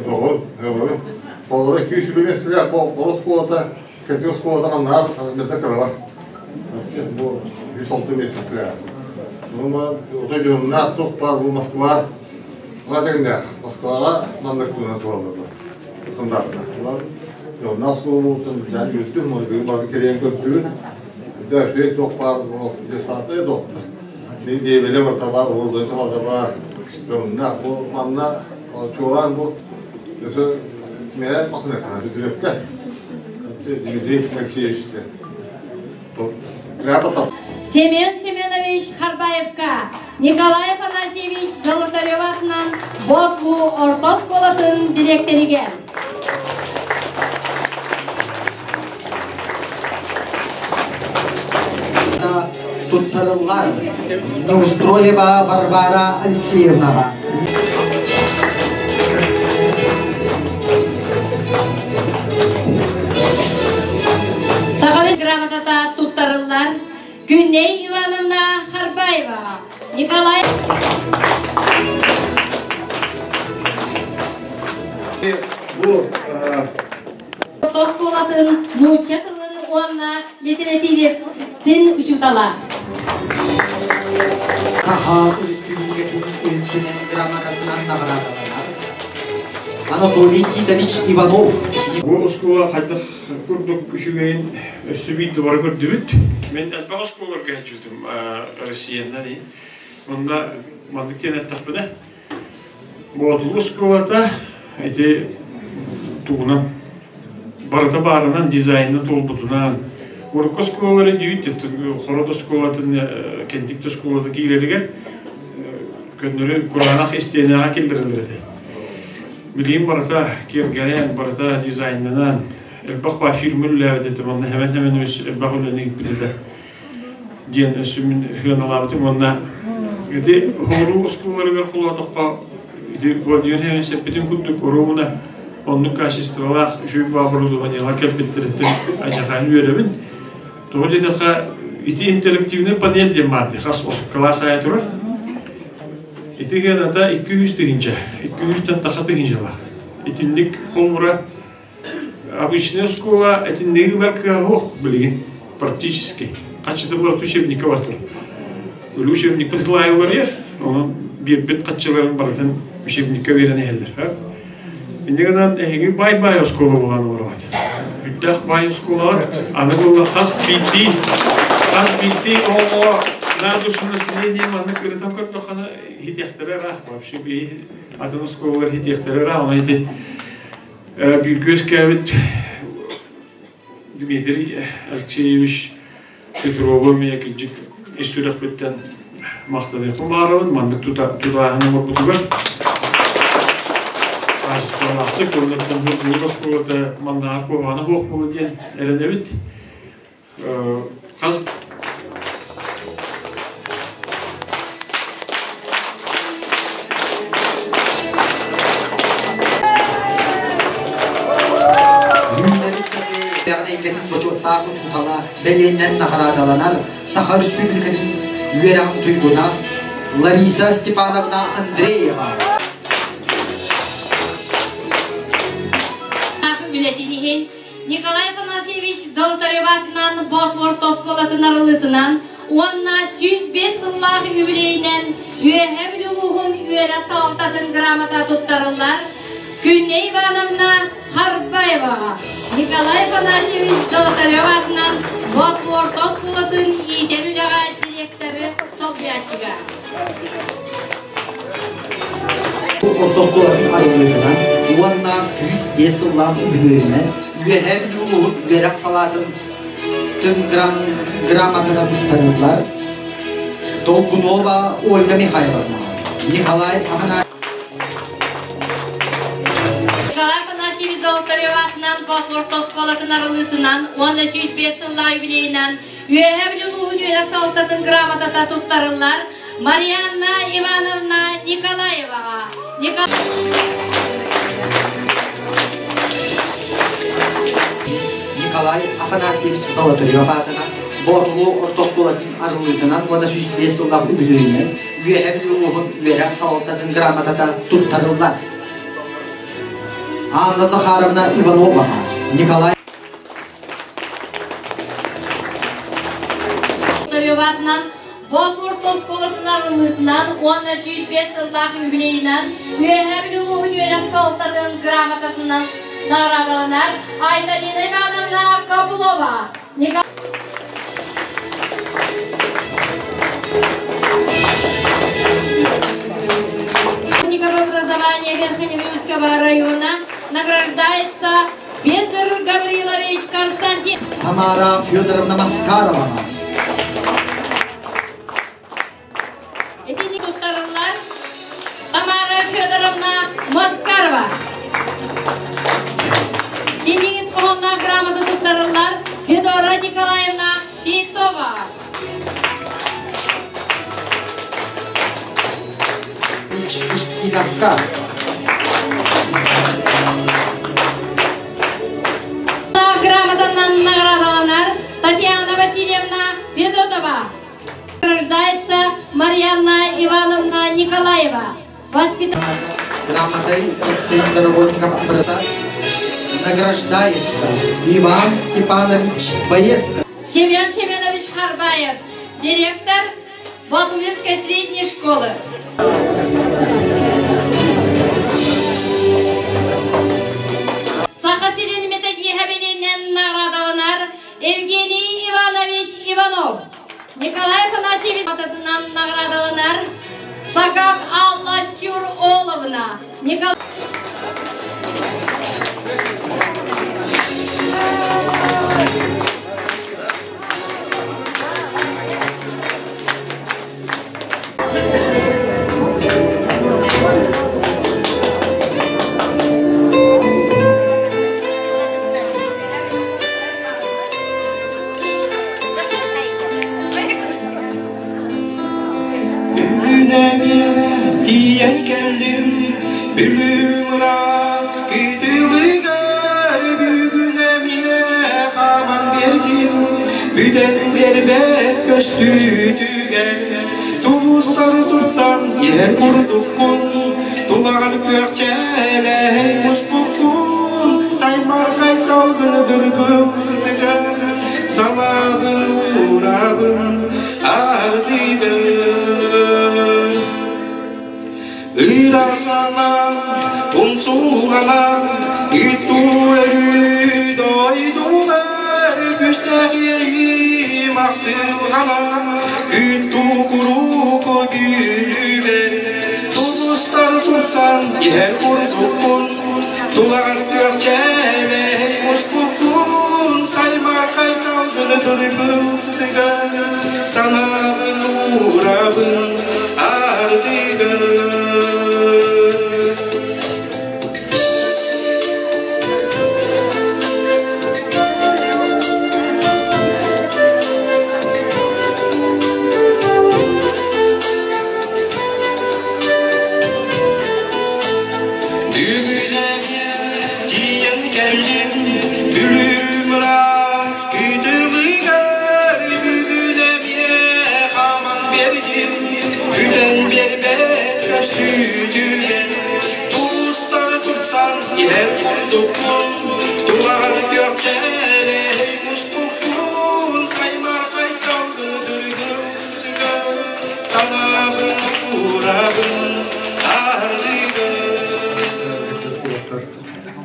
доҕорун өҕөрүн толору 200 миэстэлээх бу оскуолата кэтии оскуолата маннаар размерда кыралар бу 106 миэстэлээх отой дьоһуннаах туох баар бу Москва тэҥнээх Москваҕа маннык туһунан тураллар стандартына дьоһуннаах оскуола буолтун дьаан үөрдүм бүгүн барыта кэрийэн көрдүбүт. Да, үчүгэй туох баар десантнай доктор. Миэбэлэ барыта баар, оборудование барыта баар. Дьоһуннаах бу манна чуолаан бу мээрэ махтана бүтүрөккө. Дмитрий Алексеевич. Семен Семенович Харбаевка, Николай Афанасьевич Золотарев атынан Ботлу орто оскуолатын дириэктэригэр. Туттарыллар Неустроева Варвара Алексеевнаҕа. Сахабыт грамотата туттарыллар Күннэй Ивановна Харбаева, Николай Бу оскуолатын нуучча тылын уонна литэрэтиирэтин учуутала. Саха Өрөспүүбүлүкэтин Ил Түмэн грамотатынан наҕараадаланар Анатолий Титович Иванов. Бу оскуола хайдах курдук үчүгэйин өссө биир дубара көрдүбүт. Мен элбэх оскуолаларга сылдьыбытым Россиянан. Онно маннык диэн эттэхпинэ, Боотулуу оскуолата ити тугунан барыта баарынан дизайна туолбутунан урукку оскуолалары дьүүт Хорот оскуолатын Кэнтик оскуолата киирэригэр көннөрү кураанах истиэнэҕэ киллэрэллэр этэ. Билигин барыта киэргэнэн, барыта дизайнанан, элбэх баа фирма үлэлээбит этэ, манна хэмэн-хэмэн элбэх үлэни ыыппыт этэ диэн өссө мин сыаналаабытым уонна ити хооруу оскуолаларыгар холоотоххо ити Владимир Семенович эппитин курдук оруобуна оннук качестволаах үчүгэй оборудованиелар кэлбиттэриттэн адьахаан үөрэбин. Тоҕо диэтэххэ ити интерактивный панель диэн баар дии хас кылаас аайы турар. Ити гыаната 200 тыһыынча, 200-тэн таха тыһыынчалаах. Итинник холобура обычная школа этинниги ылар кыаҕа суох билигин практически. Хаччыта буолар учебникка бар турар. Өлүү учебникпын тылаайылар ер, онон биэрбит хаччыларын барытын учебникка биэрэн иһэллэр. Инньэ гынан эһиги бай-бай оскуола буолан олороҕут. Үрдээх бай оскуолаҕыт аны буолла хас биирдии хас биирдии оҕоҕо на душу населения маннык ырытан көрдөххүнэ иһитиэхтэрэ ыраах вообще атын оскуолалар иһитиэхтэрэ ыраах онон ити бииргэ үөскээбит Дмитрий Алексеевич Петрова эмиэ кырдьык ис сүрэхпиттэн махтаныахпын баҕарабын маннык тутааһын оҥорбутугар хаачыстыбалаахтык уонна Бурдук оскуолата маннааҕар куһаҕана суох буолуо диэн эрэнэбит. Хас эйгэтин бочуоттаах учуутала бэлиэннэн наҕараадаланар Саха Республикатын үөрэҕин туйгуна Лариса Степановна Андреева. Үлэтин иһин Николай Афанасьевич Золотарев аатынан Боотур оскуолатын арыллыытынан уонна 105 сыллаах үбүлүөйүнэн Үөһээ Бүлүү улууһун үөрэх салалтатын грамота туттарыллар Күннэй Ивановна Харбаеваҕа Николай Афанасьевич Золотарев аатынан Боотур оскуолатын иитэр үлэҕэ директоры солбуйааччыга. Ортоскуолатын арыллыытынан уонна 105 сыллаах үбүлүөйүнэн Үөһээ Бүлүү улууһун үөрэх салаатын тын грамотатынан туттарыллар Долгунова Ольга Михайловна, Николай Афанасьевич Николай Афанасьевич Золотарев аатынан Боотур оскуолатын арыллыытынан уонна 105 сыллаах юбилейынан Үөһээ Бүлүү улууһун үөрэх салалтатын грамотата туттарыллар Марианна Ивановна Николаеваҕа. Николай Афанасьевич Золотарев аатынан Боотулуу орто оскуолатын арыллыытынан уонна 105 сыллаах үбүлүөйүнэн Үөһээ Бүлүү улууһун үөрэх салалтатын грамотата туттарыллар. Анна Захаровна Ивановаҕа Николай Золотареватынан Боотур оскуолатын арыллыытынан уонна 105 сыллаах юбилейынан Үөһээ Бүлүү улууһун үөрэх салалтатын грамотатынан наҕараадаланар Айталина Ивановна Копылова. Образование Верхневилюйского района награждается. Петр Гаврилович Константин. Тамара Федоровна Маскарова. Итини туттарыллар Тамара Федоровна Маскарова. Денис хоһоонноох грамота туттарыллар Федора Николаевна Титова. Устиновка. Грамотанан наградаланар Татьяна Васильевна Федотова. Рождается Марьяна Ивановна Николаева. Воспитатель. Грамотой Союза работников образа награждается Иван Степанович Боесков. Семен Семенович Харбаев, директор Батулинской средней школы. Саха сирин методиһа бэлиэнэн наҕараадаланар Евгений Иванович Иванов. Николай Афанасьевич атынан наҕараадаланар Сакак Алла Стюр-Оловна. Николай Бүгүн тиийэн кэллим, бүлүүм ыраас кытылыгар бүгүн эмиэ хааман биэрдим, бүтэн биэрбэт көстүүтүгэр тумустар турсан иһэр курдуккун, тулаҕар күөхчээлэһэй муспуккун, саймархай салгын дыргыл сытыгар санаабын уурабын ардыгар. Ыра санаам, умсулҕанам, итуу өрүү дойдубар күстээх иэйиим ахтылҕанам, күн куруук күлүбэр тулустар турсан иһэр курдуккун, тулаҕар күөхчээлэһэй муспуккун, саймархай салгыны дыргыл сытыгар санаабын уурабын ардыгар. Бүгүн тиийэн кэллим, бүлүүм ыраас кытылыгар бүгүн эмиэ хааман биэрдим, бүтэн биэрбэт көстүүтүгэр тустар турсан иһэр курдуккун, тулаҕар күөхчээлэһэй муспуккун, саймархай салгын дыргыл сытыгар санаабын уурабын ардыгар.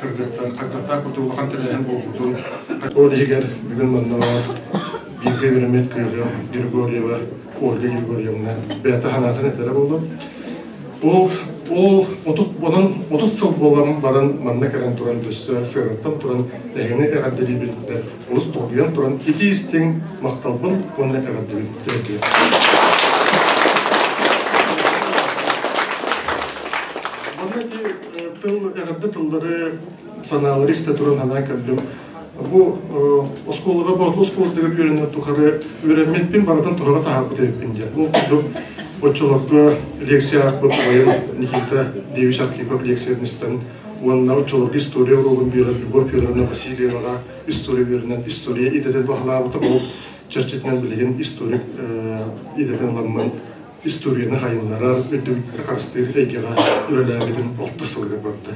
Кыргыттар хагдаттаах курдук улахан тэрээһин буолбутун ол иһигэр бүгүн манна бииргэ үөрэммит кыыһым Григорьева Ольга Григорьевна бэйэтэ санаатын этэрэ буоллум. Ол ол отут онон 30 сыл буолан баран манна кэлэн туран өссө сыанаттан туран эһигини эҕэрдэлиибититтэн олус долгуйан туран итии истиҥ махталбын уонна эҕэрдэбин тиэрдиэм. Манна ити тыл эҕэрдэ тыллары санаалары истэ туран санаан кэллим. Бу оскуолаҕа Боотулу оскуолатыгар үөрэнэр тухары үөрэммиппин барытын туһаҕа таһаарбыт эбиппин диэн. Ол курдук оччолорго лекция аахпыт убайым Никита Девич Архипов лекциятын истэн уонна оччолорго история уруогун биэрэр Любовь Федоровна Васильеваҕа история үөрэнэн история идэтин баһылаабытым. Ол чэрчитинэн билигин историк идэтин ыламмын историяны хайыннарар, өйдөбүллэри харыстыыр эйгэҕэ үлэлээбитим алтыс сылыгар барда.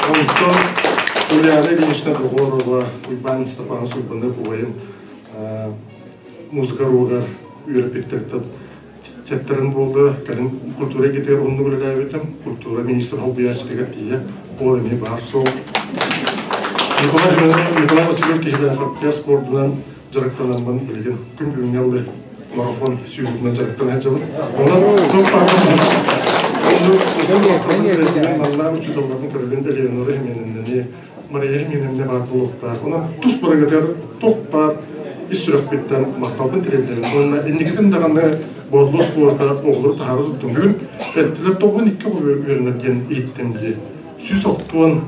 Онтон Ульяна Ильинична Доҕорова, Уйбаан Степанович Уйбанов убайым музыка уруогар үөрэппиттэриттэн тэптэрин буолла. Кэлин культура эйгэтигэр уһуннук үлэлээбитим. Культура министр холбуйааччытыгар тиийэ ол эмиэ баар суол. Николай Николай Васильев киһилээхэ спордунан дьарыктанаммын билигин күн бүгүҥҥэ ыллы марафон сүүрүүтүнэн дьарыктана сылдьабын. Онон туох баар манна учууталларбын көрөбүн Элеонора Хименовнаны, Мария Миновна баар буолуохтаах. Онон тус барыгытыгар туох баар ис сүрэхпиттэн махталбын тириэрдэбин. Уонна инникитин даҕаны Боотулуу оскуолата оҕолору таһаара туттум. Бүгүн эттилэр 92 оҕо үөрэнэр диэн иһиттим дии. 160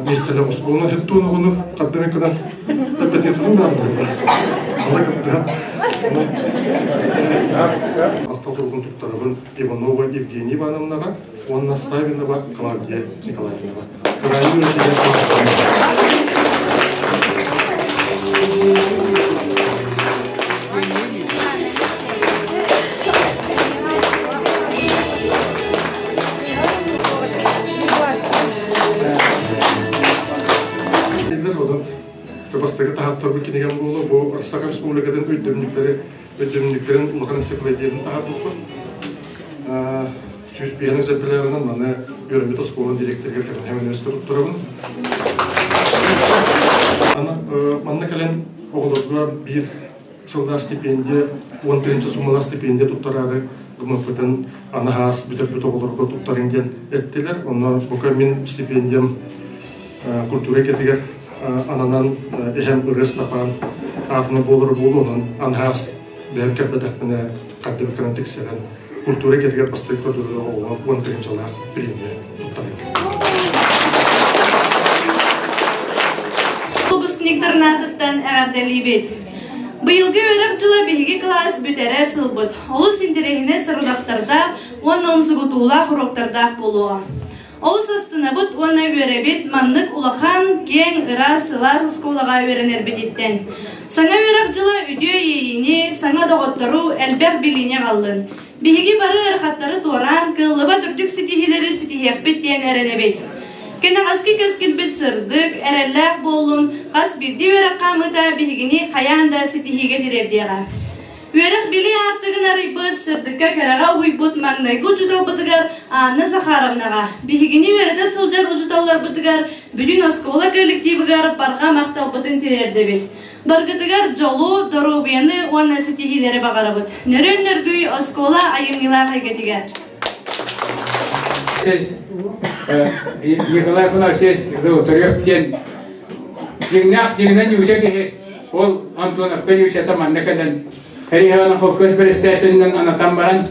миэстэлээх оскуоланы 70 оҕону хардары гынан эппэтиэххитин баар буолла. Бара кыттыһан. Махтал туругун туттарабын Иванова Евгения Ивановнаҕа уонна Савинова Клавдия Николаевнаҕа. Кыраайы үөрэтиигэ Бастакы таһааттарбыт кинигем буолла. Бу Саха Республикатын өйдөбүнньүктэрин өйдөбүнньүктэрин улахан энциклопедиятын таһаарбыппыт. 105 экземплярынан маны үөрэммит оскуолан директорыгар кэлэн хэмэнэс туттарабын. Манна кэлэн оҕолорго биир сыллаах стипендия, 10 тыһыынча суммалаах стипендия туттараары гыммыппытын анаһаас бүтэрбит оҕолорго туттарыҥ диэн эттилэр. Онно бука мин стипендиям культура эйгэтигэр ананан эһэм Ырыа Ыстапаан аатына буолара буолуо, онон анаһаас бэйэм кэлбэтэхпинэ хардыбыкканан тиксэрэн культура эйгэтигэр бастакы көрдөрүү оҕоҕо 10 тыһыынчалаах премия туттарыам. Выпускниктарын аатыттан эҕэрдэлиибит. Быйылгы үөрэх дьыла биһиги кылаас бүтэрэр сылбыт. Олус интэриэһинэй сорудахтардаах уонна умсугутуулаах уруоктардаах буолуоҕа. Олус астынабыт уонна үөрэбит маннык улахан, киэҥ, ыраас, сылаас оскуолаҕа үөрэнэрбититтэн. Саҥа үөрэх дьыла үтүө иэйиини, саҥа доҕоттору, элбэх билиини аҕаллын. Биһиги бары ыарахаттары туораан, кыаллыбат үрдүк ситиһиилэри ситиһиэхпит диэн эрэнэбит. Кэнэҕэски кэскилбит сырдык, эрэллээх буоллун, хас биирдии үөрэх хаамыыта биһигини хайаан да ситиһиигэ тириэрдиэҕэ. Үөрэх-билии аартыгын арыйбыт, сырдыкка кэрэҕэ уһуйбут маҥнайгы учууталбытыгар Анна Захаровнаҕа, биһигини үөрэтэ сылдьар учууталларбытыгар, бүтүн оскуола коллективыгар барҕа махталбытын тириэрдэбит. Баргытыгар дьолу, доруобуйаны уонна ситиһиилэри баҕарабыт. Нөрүөн нөргүй оскуола айымньылаах эйгэтигэр. Николай Афанасьевич Золотарев диэн дьиҥнээх дьиҥинэн ньууча киһи ол Антоновка ньуучата манна кэлэн Эриһэҕин холкуос председателинэн анатан баран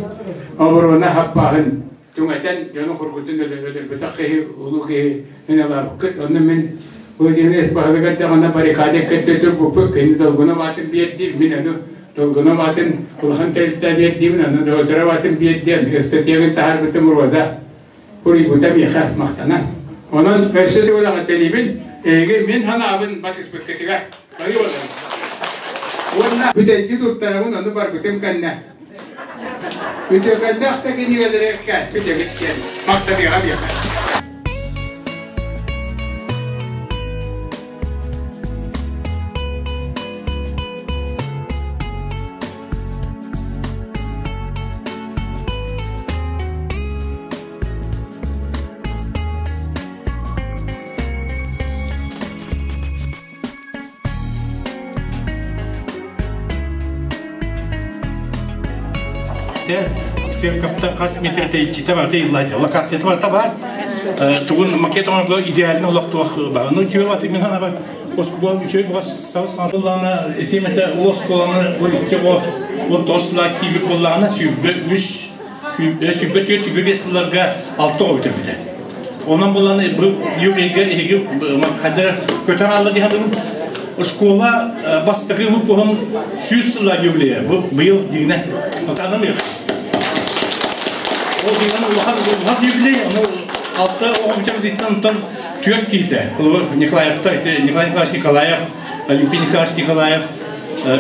оборона хаппааһын түҥэтэн дьону хоргутун өлөрбөтөх киһи улуу киһи ыналаабыккыт онно мин Владимир баһылыгар даҕаны баррикада кытта турбуппут кини Долгунов аатын биэрди мин ону Долгунов аатын улахан тэрилтэ биэрдибин ону Золотарев аатын биэрдиэн ыстатыйабын таһаарбытым Роза уруйбута миэхэ махтанан онон өссө төгүл эҕэрдэлиибин эһиги мин санаабын батыспыккытыгар бары буоларын уонна бүтэйдии туттарабын ону барбытым кэннэ үтүөкэннээх да кинигэлэри кээспит эбит диэн махтаныаҕа миэхэ. Церковьтан хас метр тэйиччитэ барыта ыйыллаайда. Локацията барыта баар. Тугун макет оҥорго идеально олохтуох баар. Ну үчүгэй баты мин хана бар. Оскуола үчүгэй буга сал саҥаллаана этиэмэтэ ол оскуоланы ол икки оҕо 19 сылаа киирбит буоллаҕына 23 24 25 сылларга алта оҕо бүтэрбитэ. Онон булан бу юбилейга эһиги хайда көтөр аалла дии саныыбын. Школа бастакы выпуһун 100 сылла юбилейа. Бу быйыл дигинэ. Отанам yok. Ол дигинэн улахан улахан юбилей, ону алта оҕо бүтэр онтон түөрт киһитэ. Николаевта Николай Николаевич Николаев, Олимпий Николаевич Николаев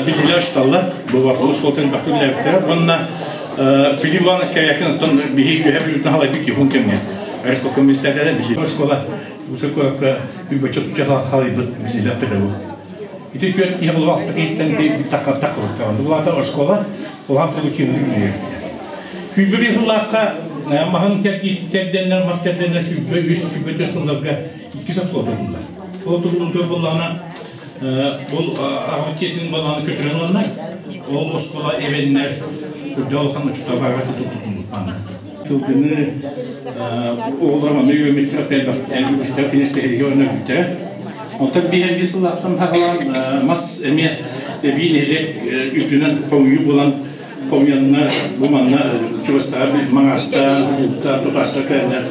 биллилэр учууталлар. Бу Вархол школатын бахты билээбиттэрэ. Уонна Филипп Иванович Корякин оттон биһи үөһэ бүлүүтүн халайбыт киһи кэмҥэ райисполком председателэ биһи школа Усакуакка үбөчө туча халайбыт биллилэр педагог. Ити түөрт киһи булу алта киһиттэн такка такка Булата оскуола улахан продуктивный үлэлээбиттэр. Күүбү bir сыллаахха маһын кэрдэннэр, мас кэрдэннэр 23, 24 сылларга икки оскуола тутуллар. Ол тутуллуу буллаҕына ол аҕабыт дьиэтин балаҕаны көтүрэн ыланнар, ол оскуола эбэннэр үрдэ улахан учуутал баҕа тутуллуттаана. Тылгыны оҕолор манна үөрэммиттэр элбэх кинээс кэһиигэ уонна өлбүттэрэ. Онтон биир сыллаахтан хагалаан мас эмиэ эбии нэһилиэк үрдүнэн хомуйуу буолан хомуйанна бу манна чугастаҕа маҥастаан улуутта тутаста кэлэннэр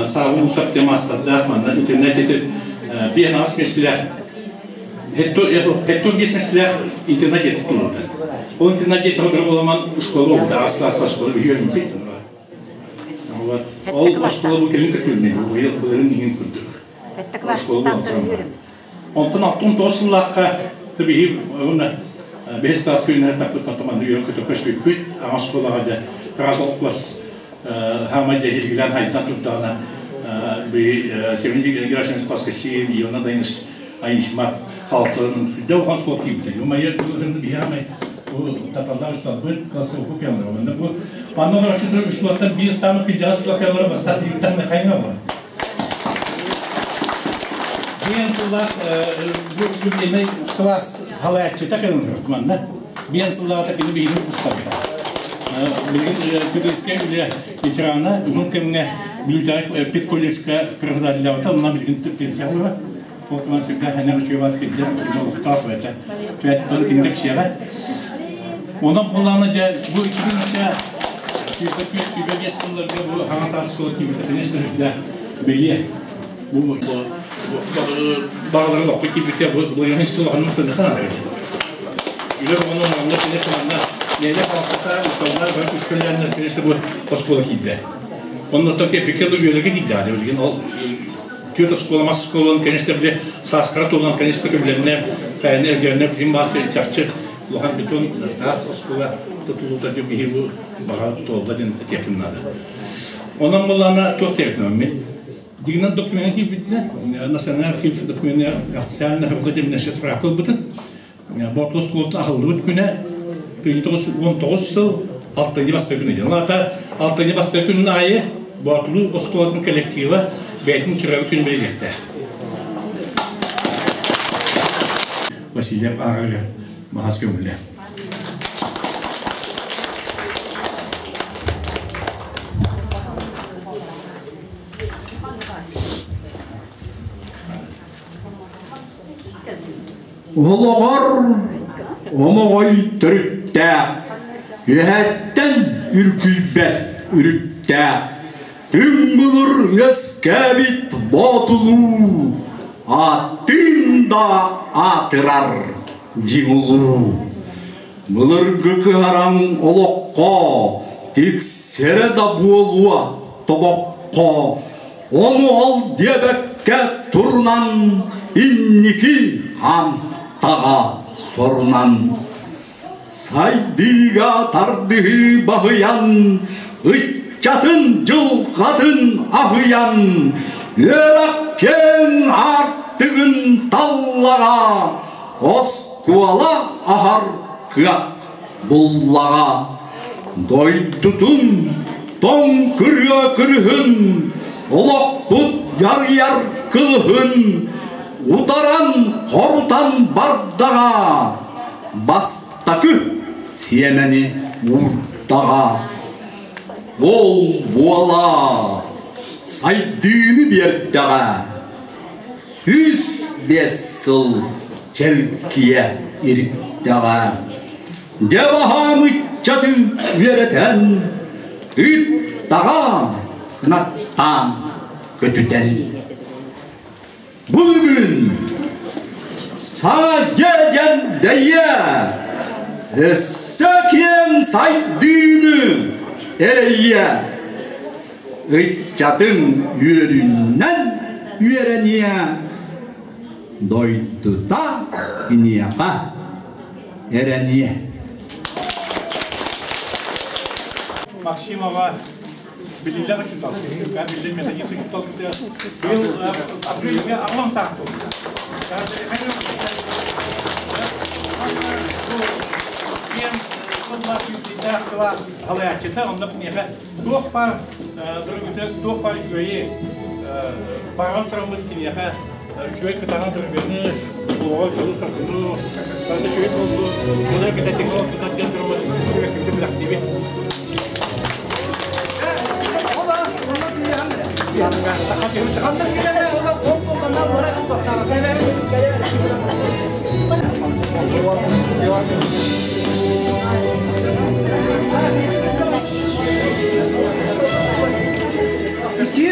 саалын усап диэн маастардаах манна интернет этип биэн аас миэстэлээх хеттон биэс миэстэлээх интернет етик тулурда. Ол интернет етик буоламан школа улута аас класс школа үһүөн Ол оскуола бу кэлин көтүлмэ, быйыл былырын иһин курдук. Оскуола буолан Онтон 69 сыллаахха табиһи уонна бэһис класс күнүнэр таппыт тантаманны үөрэн көтө көспүппүт. Аҕа оскуолаҕа дьэ кыра класс хаамай дьэ илгилэн хайдан турдаҕына би Семен Герасимович класска сиин Иона Дайныс Айнисмат халтарын сүдэ улахан суол киирбитэ. Умайы биһиамай таталлар усталбыт классы уху кемлер. Онно бу манна олорчу үшлаттан биир самый кыдьаҕас суол кемлер бастат иктан мехайна бар. Биэн сыллаах бу юбилейный класс халаяччыта кэлэн манна. Биэн сыллаата кини биһиги устарда. Билигин Петрская үлэ ветерана уһун кэмҥэ Бүлүүтээҕи педколледжка преподавателлээбитэ, онно билигин пенсия Ол кыман сиргэ хэнэ үчүгэй кирдэ сиргэ олохтоох бэйэтэ. Бэйэтэ кинилэр кипсиэҕэ. Онон буллаана дьэ бу иккитинчэ 125 сылларга бу хаҥа таас суол киирбитэ, конечно, үрдээх бэлиэ. Бу бағалары лоққы киирбитэ бу былайын истолоханын тыныхан ада Үлэ оҕону манна, конечно, манна нэле халқата усталлар бар үскөлләрнә, конечно, бу оскола киирдэ. Онно токе пикелу үөлеге киирдэ. Билген ол түөрт оскуола мас оскуолан, конечно, биле саастара тулан, конечно, көбүлэнне кайны эргерне бизин басы чахчы улахан бетон таас оскуола тутулута биһи бу бага туолла ден этиэпин надо. Онон буллана туох терпин мен дигинен документ кийбитне национальный архив документы официально хабгатым неше справка бытын. Борто оскуолта ахыллыбыт күнэ 19 сыл алтынньы бастакы күнэ диэн. Ата алтынньы бастакы күнүн аайы Боотулуу оскуолатын коллектива бэйэтин төрөөбүт күнүн билиэхтээх. Васильев ааҕарга махас көҥүлэ. Олоҕор омоҕой төрүттээх, үөһэттэн үргүйбэт үрүттээх, түҥ былыр үөскээбит боотулуу, ааттыын да аатырар дьиҥ улуу. Былыргы кыһараҥ олоххо тиксэрэ да буолуо тобоххо, ону ол диэбэккэ турунан инники хаамтаҕа сорунан. Сайдыыга тардыһыы баһыйан, ыччатын дьылҕатын аһыйан, үөрэх киэҥ аартыгын таллаҕа, оскуола аһар кыах буллаҕа. Дойдутун тоҥ кырыа кырыһын, олохпут дьарыйар кылыһын утаран хорутан бардаҕа, бастакы сиэмэни уурдаҕа. Ол буола сайдыыны биэрдэҕэ, 105 сыл чэлкийэ ирдэҕэ. Дьэ баһаам ыччаты үөрэтэн, ыттаҕа кынаттаан көтүтэн. Бүгүн саҥа дьэ дьэндэйэ, өссө киэҥ сайдыыны эрэйиэ, ыччатыҥ үөрүнэн үөрэниэ, дойдута киниэхэ эрэниэ. Максимова билиллэр учуутал, биллэр методист учуутал быйыл апрельге аҕалан саах класс халаяччыта, онно киниэхэ туох баар дөрүгүтэ, туох баар үчүгэйи баҕан тураммыт киниэхэ үчүгэй кытаанах дөрүгүнү, олоҕо дьолу соргуну, барыта үчүгэй буоллу, кыла кытатыҥа ортотат диэн тураммыт үчүгэй билэхтиибит. Үтүө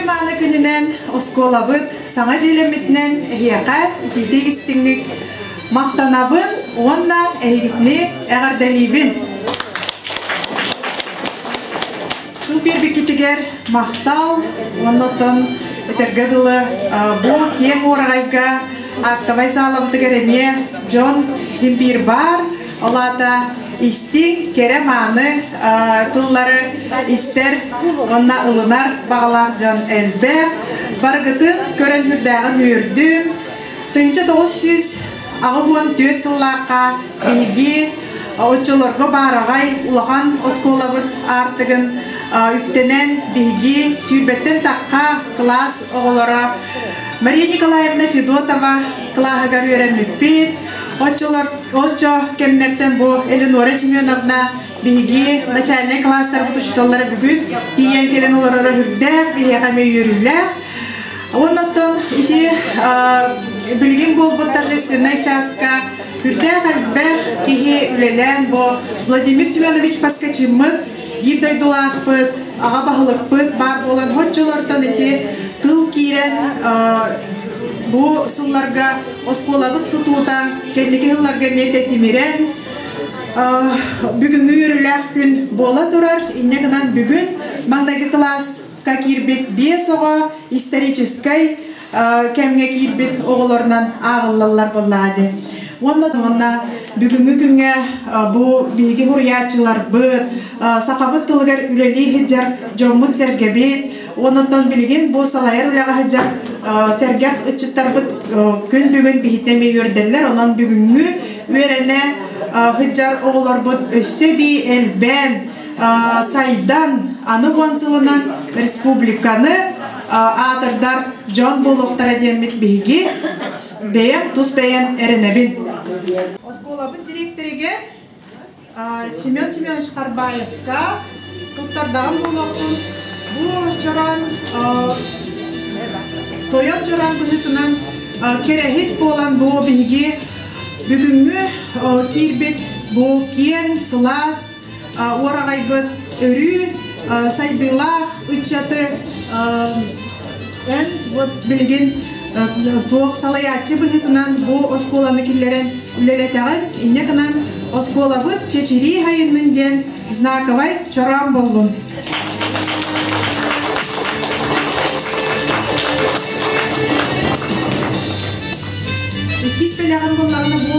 мааны күнүнэн оскуолабыт саҥа дьиэлэммитинэн эһиэхэ итиитик истиҥник махтанабын уонна эһигитини эҕэрдэлиибин. Тыл биэрбиккитигэр махтал уонна оттон этэргэ дылы бу киэҥ уораҕайга актовай саалабытыгар эмиэ дьон имбиир баар, ол аата истиҥ, кэрэ-мааны тыллары истэр уонна ылынар баҕалаах дьон элбэх. Барыгытын көрөн үрдээҕин үөрдүм. 1984 сыллаахха биһиги оччолорго баараҕай улахан оскуолабыт аартыгын үктэнэн биһиги сүүрбэттэн тахха кылаас оҕолоро Мария Николаевна Федотова кылааһыгар үөрэммиппит. Оччолор оччо кэмнэртэн бу Элеонора Семеновна биһиги начальнай кылаастарбыт учууталлара бүгүн тиийэн кэлэн олороро үрдээх, биһиэхэ эмиэ үөрүүлээх. Оннуттан ити билигин буолбут торжественнай чааска үрдээх элбэх киһи үлэлээн бу Владимир Семенович Поскачиммыт биир дойдулаахпыт, аҕа баһылыкпыт баар буолан оччолортон ити тыл киирэн бу сылларга оскуолабыт тутуута кэнники сылларга эмиэ тэтимирэн бүгүҥҥү үөрүүлээх күн буола турар. Инньэ гынан бүгүн маҥнайгы кылааска киирбит биэс оҕо историческай кэмҥэ киирбит оҕолорунан ааҕыллаллар буоллаҕа дии. Уонна уонна бүгүҥҥү күҥҥэ бу биһиги суруйааччыларбыт, сахабыт тылыгар үлэлии сылдьар дьоммут-сэргэбит, уоннаттан билигин бу салайар үлэҕэ сылдьар сэргэх ыччаттарбыт күн бүгүн биһиттэн эмиэ үөрдэллэр. Онон бүгүҥҥү үөрэнэ сылдьар оҕолорбут өссө эбии элбээн, сайдан, аны уон сылынан республиканы аатырдар дьон буолуохтара диэммит биһиги бэйэм тус бэйэм эрэнэбин. Оскуолабыт дириэктэригэр Семен Семенович Харбаевка туттардаҕым буолуохтун. Бу чороон тойон чороон быһыытынан кэрэһит буолан бу биһиги бүгүҥҥү киирбит бу киэҥ, сылаас уораҕайбыт өрүү сайдыылаах ыччаты эн вот билигин туох салайааччы быһыытынан бу оскуоланы киллэрэн үлэлэтэҕин, инньэ гынан оскуолабыт чэчирии хайыннын диэн знаковай чороон боллун. Иккис бэлэҕим буллаҕына бу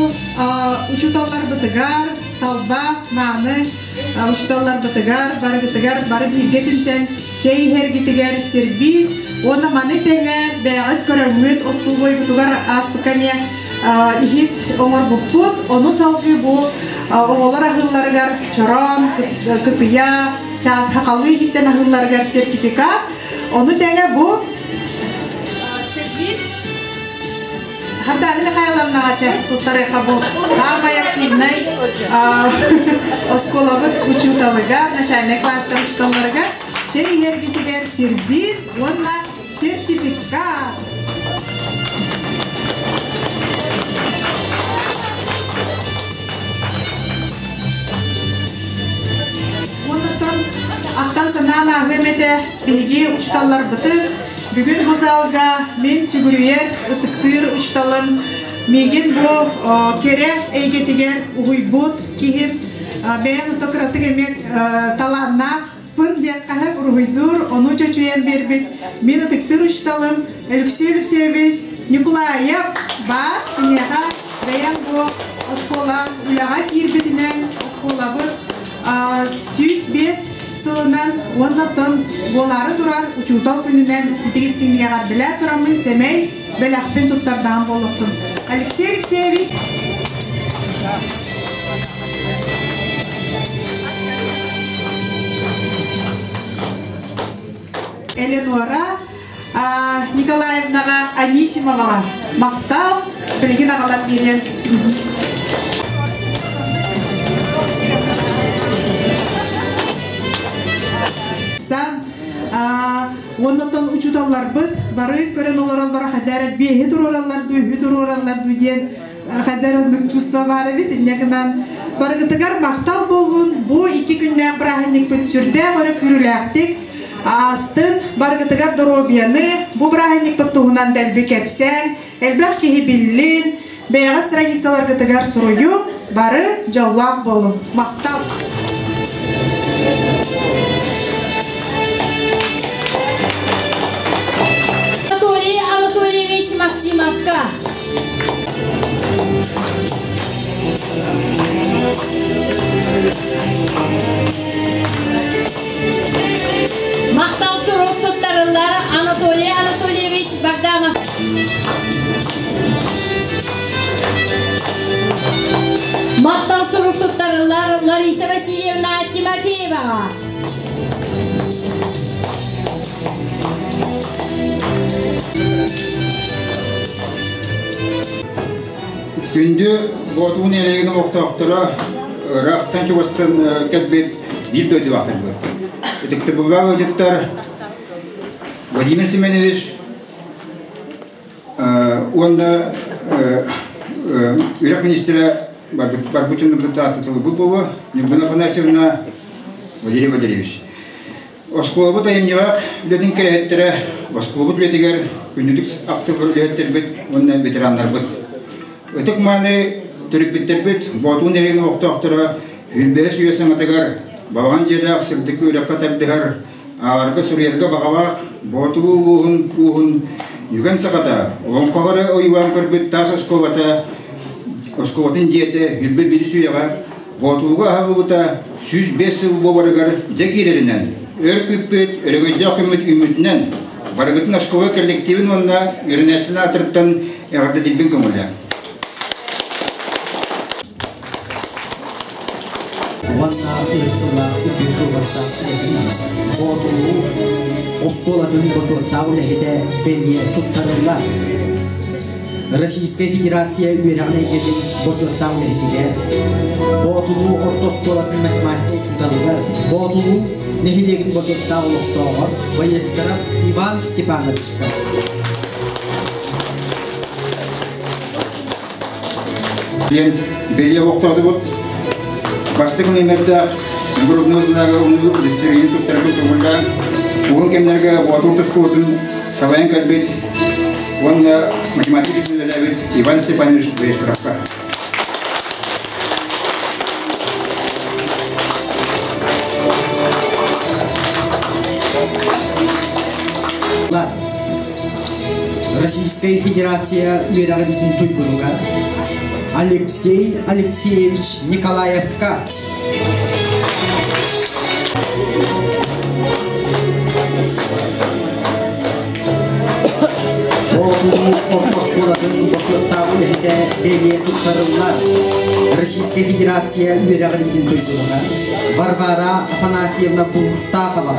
учууталларбытыгар, талба, мааны учууталларбытыгар, барыгытыгар бары бииргэ түмсэн чэй иһэргитигэр сервиз уонна маны тэҥэ бэйэҕит көрөҥҥүт остулубуойгутугар ааспыкка эмиэ иһит оҥорбуппут. Ону салгыы бу оҕолор аһыылларыгар чороон, кытыйа, чаас хахалыы иһиттэн аһыылларыгар сертификат. Ону тэҥэ бу сервиз Хардана Михайловнаҕа чэ туттарыаха бу аамай активнай оскуолабыт учууталыгар, начальнай класстар учууталларыгар чэй иһэргитигэр сервиз уонна сертификат. Оннуттан аттан санаан ааһыам этэ биһиги учууталларбытын Бүгүн бу залга мин сүгүрүйэр, ытыктыыр учууталым, миигин бу кэрэ эйгэтигэр уһуйбут киһим, бэйэм ото кыратык эмиэ талааннаахпын диэххэ уруһуйдуур, ону чочуйан биэрбит мин ытыктыыр учууталым Алексей Алексеевич Николаев баар. Киниэхэ бэйэм бу оскуола үлэҕэ киирбитинэн оскуолабыт 105 сылынан уонна оттон буолаары турар учуутал күнүнэн итигистиҥник эҕэрдэлээн тураммын сэмэй бэлэхпин туттардаҕым буолуохтун. Алексей Алексеевич Элеонора Николаевнаҕа Анисимоваҕа махтал, билигин аҕалан биэриэм. Оннотон учууталларбыт бары көрөн олороллоро хайдара биэһи туруораллар дуу, үһү туруораллар дуу диэн хайдар оннук чувство баар эбит. Инньэ гынан барыгытыгар махтал буоллун. Бу икки күннээх бырааһынньыкпыт сүрдээх өрө күүрүүлээхтик аастын. Барыгытыгар доруобуйаны, бу бырааһынньыкпыт туһунан дэлби кэпсээн, элбэх киһи биллин, бэйэҕэ страницаларгытыгар суруйуҥ, бары дьоллоох буолуҥ. Махтал! Анатолий Анатольевич Максимовка. Махтал сурук туттарыллар Анатолий Анатольевич Богданов. Махтал сурук туттарыллар Лариса Васильевна Тимофееваҕа. Күндү Боотугун нэһилиэгин олохтоохторо ыраахтан чугастан кэлбит биир дойдулаахтарбыт. Ытыктабыллаах ыалдьыттар Владимир Семенович уонна үөрэх министрэ Барбучун Тааттатылбыт буолуо Нюргуна Афанасьевна Валерий Валерьевич. Оскуолабыт айымньылаах үлэтин кэрэһиттэрэ оскуолабыт үлэтигэр күндүтүк актык үлэһиттэрбит уонна ветераннарбыт. Ытык-мааны төрөппүттэрбит Боотуун нэһилиэгин олохтоохторо Үрбэһис үйэ саҥатыгар балаҕан дьиэлээх сырдык үрэххэ тардыһар, ааҕарга суруйарга баҕалаах Боотулуу улууһун ууһун Үгэн сахата, олоҥхоҕо эрэ ойуулаан көрбүт таас оскуолата, оскуолатын дьиэтэ Үрбэ Билис үйэҕэ Боотулууга аһыллыбыта 105 сыл буоларыгар дьэ киирэринэн, өр күүппүт, өрөгөйдөөх күммүт үүммүтүнэн, барыгытын оскуола коллективин уонна үөрэнээччилэрин аатыттан эҕэрдэлиирбин көҥүллээҥ. Уонна өр сыллаах үтүө суобастаах үлэтин Боотулуу оскуолатын бочуоттаах үлэһитэ бэлиэ туттарыллар. Российскай Федерация үөрэҕин эйгэтин бочуоттаах үлэһитигэр, Боотулуу орто оскуолатын математика учууталыгар, Боотулуу нэһилиэгин бочуоттаах олохтооҕор Боескаров Иван Степановичка. Диэн бэлиэ олохтоотубут. Бастакы нүөмэрдээх нагрудной знага удостоверение туттарбыт көҥүллээн уһун кэмнэргэ Боотур тускуутун салайан кэлбит уонна математик үлэлээбит Иван Степанович Боескаровка. Российскай Федерация үөрэҕириитин туйгунугар Алексей Алексеевич Николаевка Боотулуу орто оскуолатын бочуоттаах үлэһитэ бэлиэ туттарыллар. Российскай Федерация үөрэҕириитин туйгунугар Варвара Афанасьевна Бултахова.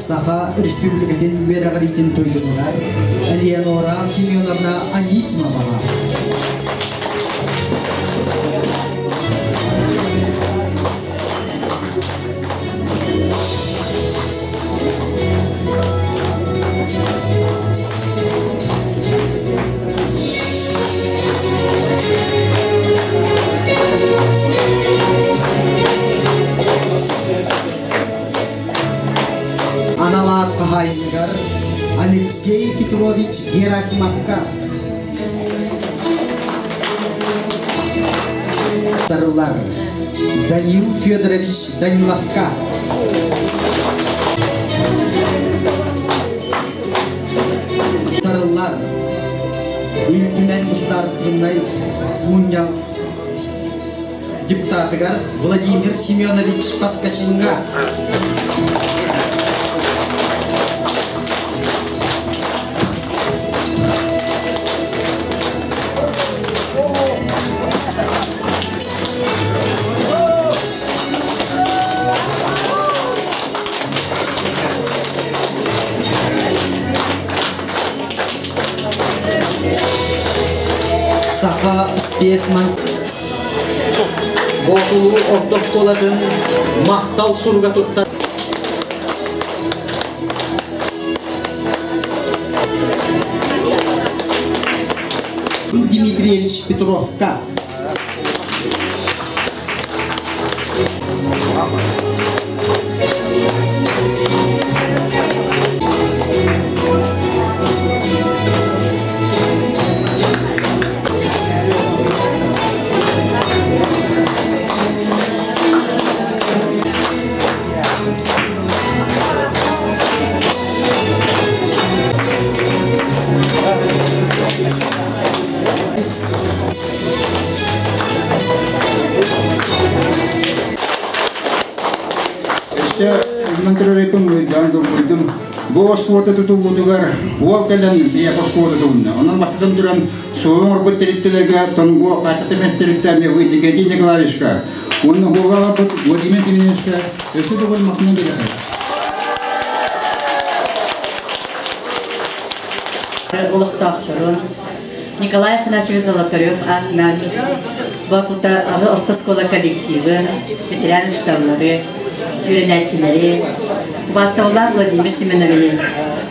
Саха Республикатын үөрэҕириитин туйгунугар Элеонора Семеновна Анисимоваҕа. Анал аат хаһаайыныгар Алексей Петрович Герасимовка Тарылар Данил Федорович Даниловка Тарыллар Ил Түмэн государственнай мунньах депутатыгар Владимир Семенович Поскачинга. Саха Саха спецман Боотулуу орто оскуолатын махтал суруга туттар. Дмитриевич Петровка. Өссө мантырарыппын мыйдаан долгуйдум. Бу оскуота тутуллуутугар уол кэлэн биэк оскуота тутулунна. Онон бастатан туран суолун орбут территорияларга Тонгуо хааччата местериттэ Викентий Николаевичка, уонна хуогаҕа Владимир Семеновичка өссө төгүл махтанан бириэхэ. Олохтоохторун Николай Афанасьевич Золотарев аатынан Боотулта аҕы орто оскуола коллективын, ветеран учууталлары, үөрэнээччилэри, убаастабыллаах Владимир Семеновини,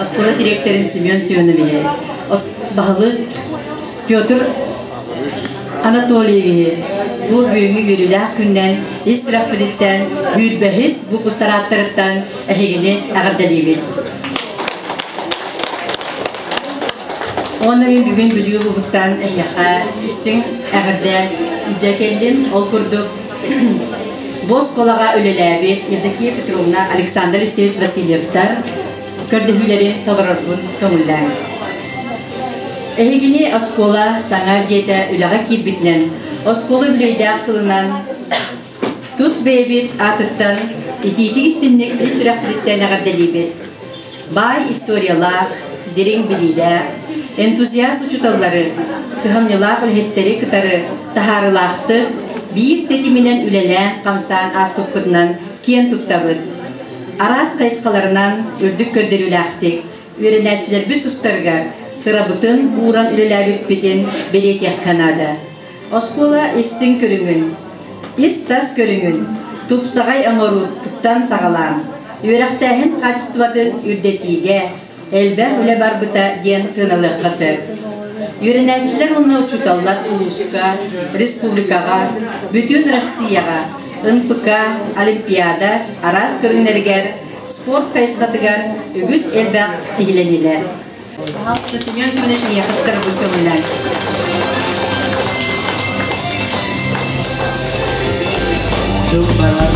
оскуола директорын Семен Семеновини, баһылык Петр Анатольевиһы бу бүгүҥҥү үөрүүлээх күннэн ис сүрэхпититтэн сүүрбэһис выпустар ааттарыттан эһигини эҕэрдэлиибит. Уонна мин бүгүн Бүлүү улууһуттан эһиэхэ истиҥ эҕэрдэ илдьэ кэллим. Ол курдук бу оскуолаҕа үлэлээбит Евдокия Петровна, Александр Алексеевич Васильевтар көрдөһүүлэрин толорорбун көҥүллээҥ. Эһигини оскуола саҥа дьиэтэ үлэҕэ киирбитинэн, оскуола үбүлүөйдээх сылынан тус бэйэбит аатыттан итиитик истинник ис сүрэхпититтэн эҕэрдэлиибит. Баай историялаах, дириҥ билиилээх, энтузиаст учууталлары, кыһамньылаах үлэһиттэри кытары таһаарыылаахтык биир тэтиминэн үлэлээн-хамсаан ааспыппытынан киэн туттабыт. Араас хайысхаларынан үрдүк көрдөрүүлээхтик үөрэнээччилэрбит тустарыгар сырабытын ууран үлэлээбиппитин бэлиэтиэххэ наада. Оскуола истиҥ көрүҥүн, ис-тас көрүҥүн тупсаҕай оҥорууттан саҕалаан, үөрэхтээһин хаачыстыбатын үрдэтиигэ элбэх үлэ барбыта диэн сыаналыахха сөп. Үөрэнээччилэр уонна учууталлар улууска, республикаҕа, бүтүн Россияҕа НПК, Олимпиада араас көрүҥнэригэр спорт хайысхатыгар үгүс элбэх ситиһилэннилэр. Семен Семенович эйиэхэ көҥүллээн. Тыл барар.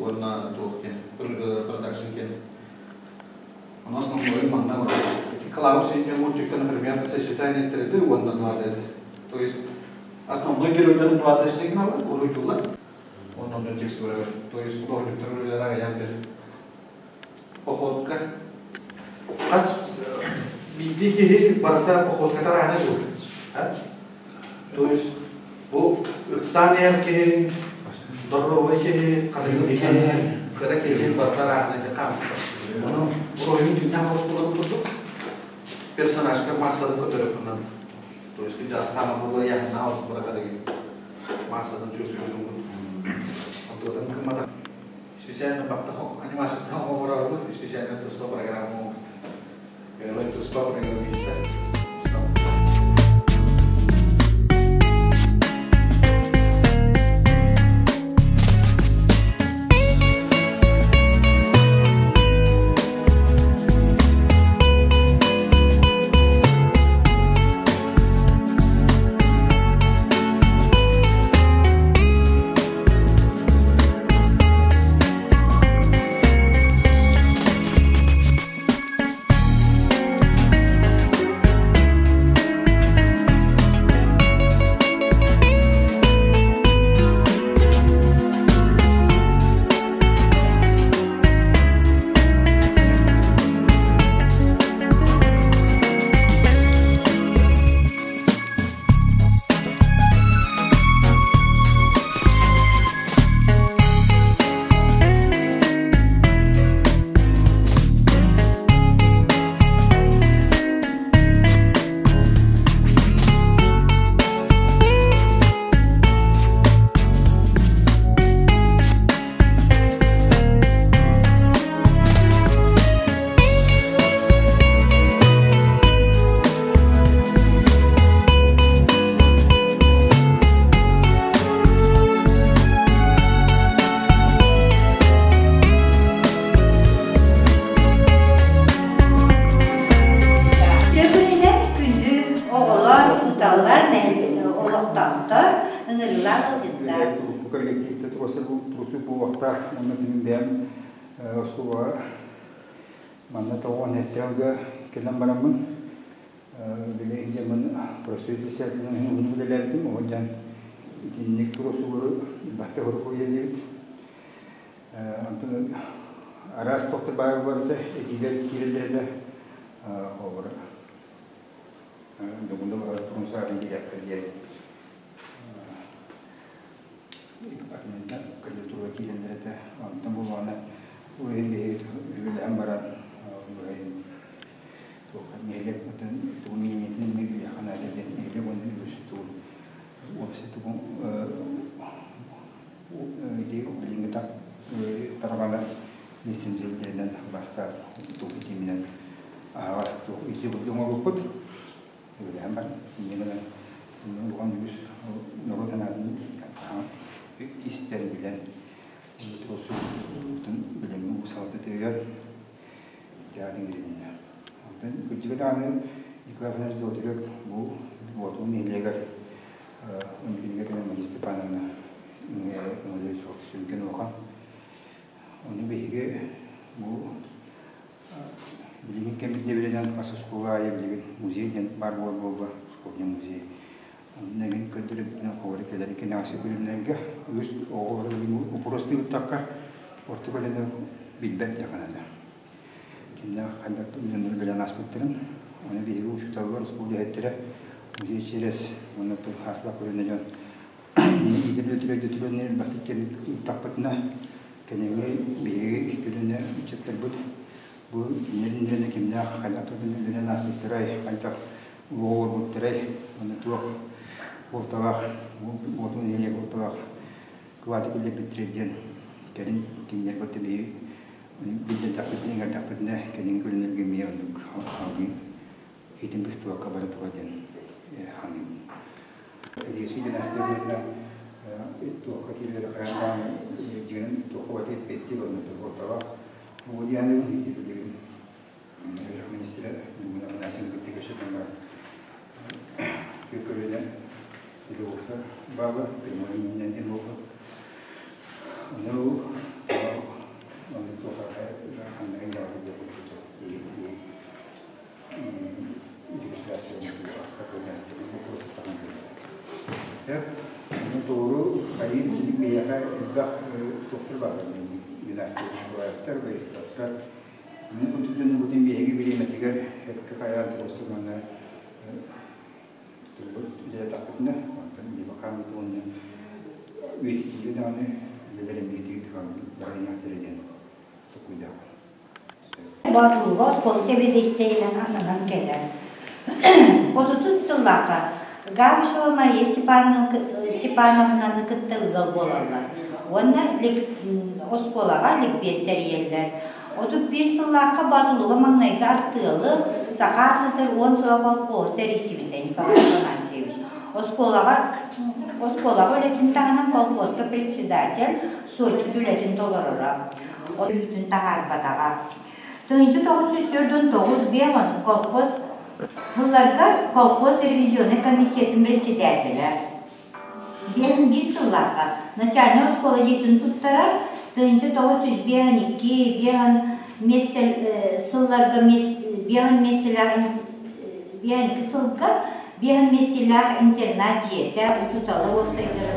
уонна туох диэн продакшн диэн. Ону основной манна Клаус и мультикта, например, сочетание 3D уонна 2D. То есть основной геройдарын 2D-шный гыналар, уруйдулар. Онно онно текстура бар. То есть художниктар үлэлэр аҕыйах бер. Походка. Хас биирдии киһи барыта походка тараана дуо? То есть бу ыксаан иһэр киһи, здоровый киһи, хатыҥыр киһи, кыра киһи барыта араана хаампыта. Ону уруһуйун дьиҥнээх оскуолатын курдук персонажка массаны көтөрөхүнэн. То есть жас хааман яхна оскуола кадыгын массатын чувствует. Онтуотан кыммата специально баттах анимациятын оҥорорбут, специально туспа программа оҥорбут. Туспа программиста. Үтүө күнүнэн күндү оҕолор, учууталлар, олохтоохтор, ыҥырыылаах ыалдьыттар. Бу коллективте туруорсуу буолуохтаах уонна түмүн бэйэм оскуолаҕа манна тоҕуон эттэҕэ кэлэн бараммын били дьэммин профсоюз председателинэн уһуннук үлэлээбитим ол дьон итинник туруорсуулары элбэхтик уруһуйалыыбыт. Онтон араас тохтор баар барыта этиилэр киирэллэр этэ холобура дугунда барар турун диэххэ диэн атынында кандидатура киирэллэр этэ. Онтон буоллаҕына үлэлэһэн баран нэһилиэк тугу миинэтин эмиэ билиэххэ наада диэн нэһилиэк уонна үгүс тугу уопсай тугу ити билиҥҥи тарҕанар мессенджердэринэн бассаап тугу итиминэн аһаҕас туох ити оҥорбуппут үлэлэһэн баран инньэ гынан улахан үгүс норуот санаатын истэн билэн билиҥҥи уусалта төйөн театр кириннэ. Онтон кырдьыга даҕаны Николай Афанасьевич Золотарев бу Боотулуу нэһилиэгэр уникинигэ кэлэн Мария Степановна өҥөлөрө суох сүҥкэн улахан. Ону биһиги бу билигин кэм ирдэбилинэн хас оскуола аайы билигин музей диэн баар буолар буолла, школьный музей. Онно эҥин көрдөрөбүтүнэн хобары кэлэр кэнэҕэски күлүмнэргэ үгүс оҕолору билигин упуростуу ыыттахха орто көлөнө билбэт диэххэ наада. Кимнээх хайдах дьоннору үлэлээн ааспыттарын, ону биһиги учууталлар, оскуола үлэһиттэрэ музей через уонна хаастаах көлүөнэ дьон иитэр өйдөтүлүнэ элбэхтик кэлин ыыттахпытына кэнэҥи биһиги көлүөнэ ыччаттарбыт бу кинилэр иннилэринэ кимнээх хайдах үлэлээн ааспыттарай, хайдах оҕолорбуттарай уонна туох буолталаах буолтун нэһилиэк буолталаах кылааты киллэрбиттэрэй диэн кэлин кинилэр бу биһиги биллэрдэхпитинэ иҥэрдэхпитинэ кэлин көлүнэргэ эмиэ оннук салгыы итин быстыбакка бара тура диэн саныыбын. Эдиэски династия диэннэ туохха киирэр хайаан даҕаны дьиҥинэн туохха бата эппиэттиир онно буолталаах. Бу диэни билигин үөрэх министрэ Ньургун Афанасьевна кытта кэпсэтэн баран көрүнэ педагогтар баалар прямой линиянан диэн буолбут. Ону Хайыы итинник биһиэхэ элбэх туохтар бааллар династия Николаевтар, Боисковтар. Маннык курдук дьоннорбутун биһиги бириэмэтигэр эпкэ хайаан туруорсан уонна тылбыт үлэлэтэхпитинэ, онтон дебакааммыт уонна үйэтитиигэ даҕаны үлэлэр эмиэ баҕайыахтара диэн толкуйдаахпын. Боотулууга оскуола сэбиэдиссэйинэн ананан кэлэр. 30 сыллаахха Габышева Мария Степановнаны кытта ыал буолаллар уонна оскуолаҕа ликбез тэрийэллэр. 31 сыллаахха Боотулууга маҥнайгы артыалы Саха СССР 10 сыла колхоз тэрийсибитэ Николай Афанасьевич. Оскуолаҕа оскуолаҕа үлэтин таһынан колхозка председатель, суотчут үлэтин толороро. Өлүүтүн таһаарбатаҕа. 1949 Бемон колхоз сылларга колхоз ревизионнай комиссиятын председателэ. Биэн сылларга начальнай оскуола дьиэтин туттарар 1952 биэн сылларга биэн миэстэлээх биэн сылга биэн миэстэлээх интернат дьиэтэ учууталы уопсайдара.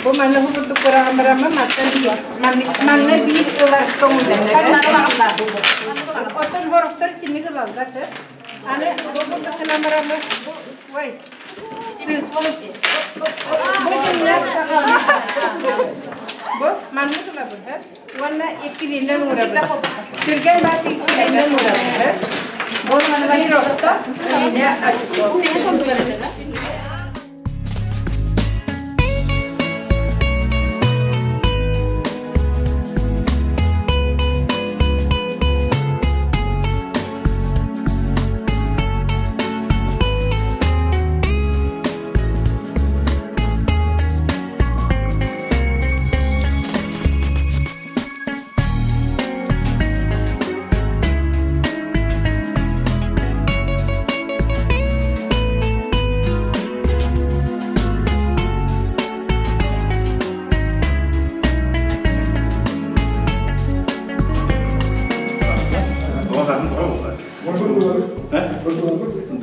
Бу манна курдук бырагаммарамма манна биир ылар көҥүллэннэр. Оттон хорохтор итинник ылаллар да. Аны бу курдук бараммы ой бу дьиннэр бу маннык ылабыт уонна иккилиинэн уурабыт. Түргэн бааты иккилиинэн уурабыт. Бу манна биир орто иинэ очко.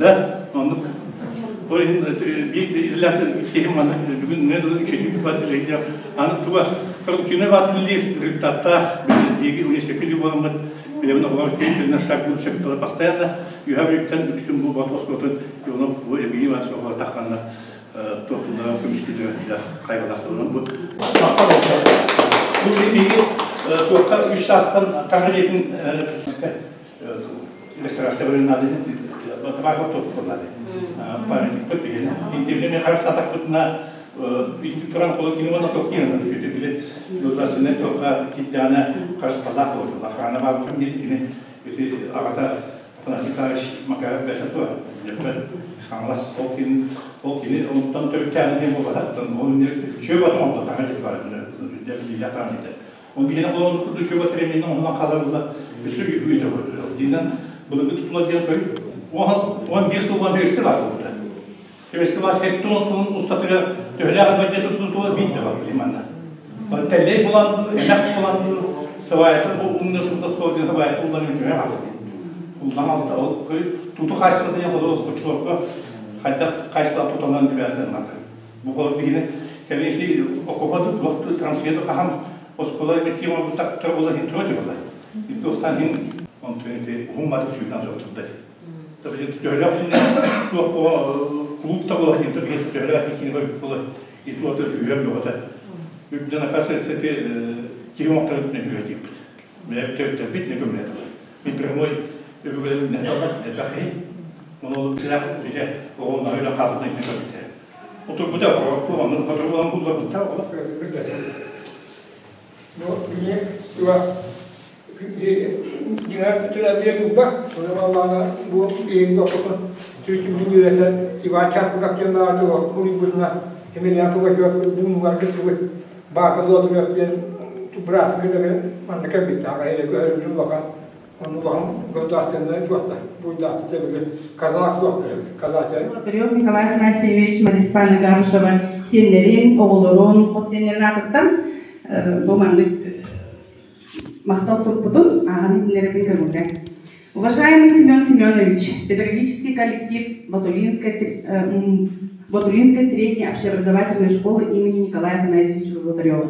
Да, оннук. Ол иһин биир киһи маннык бүгүн мен үчүгэй бат үлэһитэ аны туга продуктивный бат үлэлиир результаттаах биһиги университетке буоламмыт билэбин оҕолор тиһин шаг будущего постоянно үһэ бүттэн үксүн бу бот оскуотун ионов бу Евгений Иванович оҕолор тахханна туохтуллара көмүскүүллэрэ хайгалаахтарынан бу бу биһиги туохха үс саастан таҥа диэтин ресторация надо табако топ надо памятник биһине интибине хар сатакпытына итинник туран холо кини уонна тохтиана сүтэ биле государственный тоққа киттэҕинэ харыспалаах буолла охрана бар кини ити аҕата Афанасий Николаевич Макаров бэйэтэ туо леппет хаҥалас ол кини ол кини онтон төрүттээн диэн буолбатахтан ол үчүгэй батым онтон таҥа дьип бар билиилээх таҥа дьип ол биһиэнэ холон курдук үчүгэй батым онон хаалар була өссө үйэтэ диинэн былыргы тутула диэн көй 11 сыл буолан үөскэ баар буолбута Үөскэ баас 70 сылын устатыгар төһөлөөх бадьа тутулла биир да бар манна. Тэллэй булан, эмэх булан, сыбайты бу умна сылда суол диэн сыбайты уллан үтүмэ бар. Уллан алта ол туту хайсыбатын я холо кучулорго хайдах хайсыла туталан дибәтен нады. Бу холо бигине кәлети окопа туакту трансфер кахам оскола эми тима бу так тура хин тура тура. Итоктан хин он төте хумматы сүйнан соктурда. Төһөлөөх туох клуб та буола диэн төһөлөөх киини көрбүт буола и туота сүүһэн бөҕөтө. Үрдүнэн оказывается ити киһи оҥотторун үһэ тииппит. Төрүттэрбит не көмүлэтилэр. Мин прямой өбүгэлэрим не талар элбэх киһи. Оны ол силах бile оҕо наһыйла хаалбытын көрбүтэ. Отурбута оннун хотурбулан кулларбыта оҕо. Бу били туга дьиҥэр түнэбиэ дууба, оны баллаана бу биһиги оккутун түүтүбүтүн үөрэтэн Иван Чарпыкап диэн баҕаты уруйбутуна Емельян Пугачев бу кыттыбыт Баакы Лотуров диэн быраатын кытары манна кэлбиттээх эһиги өрүбүн улахан ону улахан государственнай туохта буйдаахты тэбили казах суохтар казах Золотарев Николай Афанасьевич, Мария Степановна Габышева сиэннэрин, оҕолорун, хос сиэннэрин аатыттан бу маннык махтал сурукпутун ааҕан иһитиннэрэрбин көҥүллээн. Уважаемый Семен Семенович, педагогический коллектив Батулинской, Батулинской средней общеобразовательной школы имени Николая Афанасьевича Золотарева.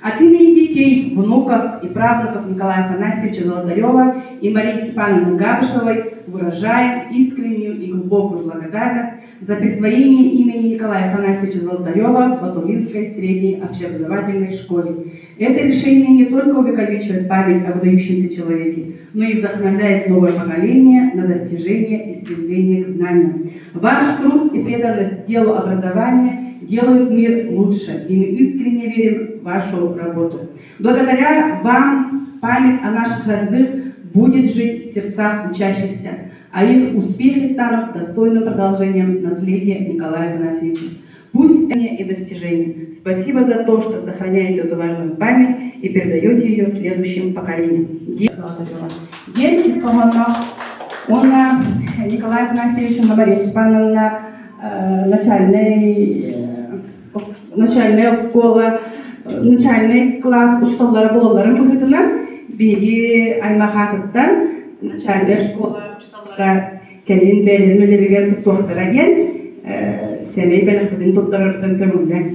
От имени детей, внуков и правнуков Николая Афанасьевича Золотарева и Марии Степановны Габышевой выражаем искреннюю и глубокую благодарность за присвоение имени Николая Афанасьевича Золотарева в Батулинской средней общеобразовательной школе. Это решение не только увековечивает память о выдающемся человеке, но и вдохновляет новое поколение на достижение и стремление к знаниям. Ваш труд и преданность делу образования делают мир лучше, и мы искренне верим в вашу работу. Благодаря вам память о наших родных будет жить в сердцах учащихся, а их успехи станут достойным продолжением наследия Николая Афанасьевича. Пусть и достижения. Спасибо за то, что сохраняете эту важную память и передаете ее следующим поколениям. День из Он Николай Афанасьевич, Мария Степановна, начальный, начальная школа, начальный класс учителлары болаларын быһыытынан биһиги аймахатыттан начальная школа учителлара кэлин бэйэлэрин үлэлэригэр туттуохтара диэн сэмэй бэлэхпитин туттарарбытын көҥүллээн.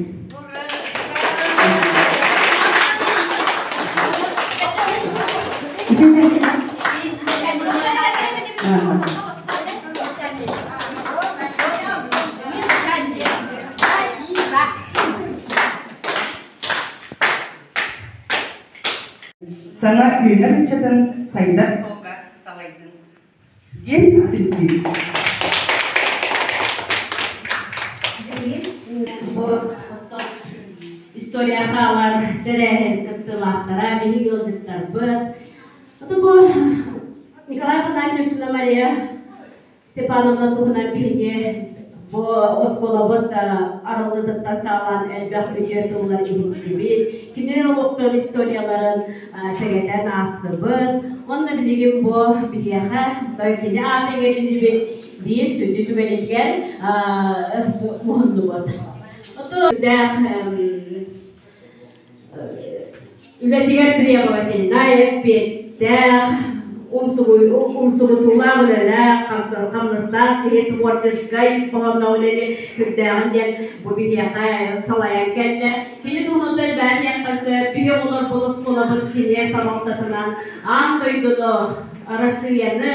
Сана үүнэр ыччатын сайдар суолга салайдын диэн түмсүү. Бу история хаалар тэрээһин кыттыылаахтара, биһиги ыалдьыттарбыт. Ото бу Николай Афанасьевич Мария Степановна туһунан биһиги бу оскуолабыт арыллыытыттан саҕалаан элбэх үтүө тыллар иһиттибит. Кинилэр олохтон историяларын сэгэтэн аастыбыт. Уонна билигин бу биһиэхэ кини аата иҥэриллибит биир сүдү түгэнигэр муһуннубут. Үлэтигэр требовательнай, эппиэттээх, умсугутуулаах үлэлээх, хамнастаах киһи творческай ис хоһоонноох үлэни үрдээҕин диэн бу биһиэхэ салайан кэллэ. Кини туһунан элбээн диэххэ сөп, биһи оҕолорбут оскуолабыт кини салалтатынан аан дойдуну, Арассыыйаны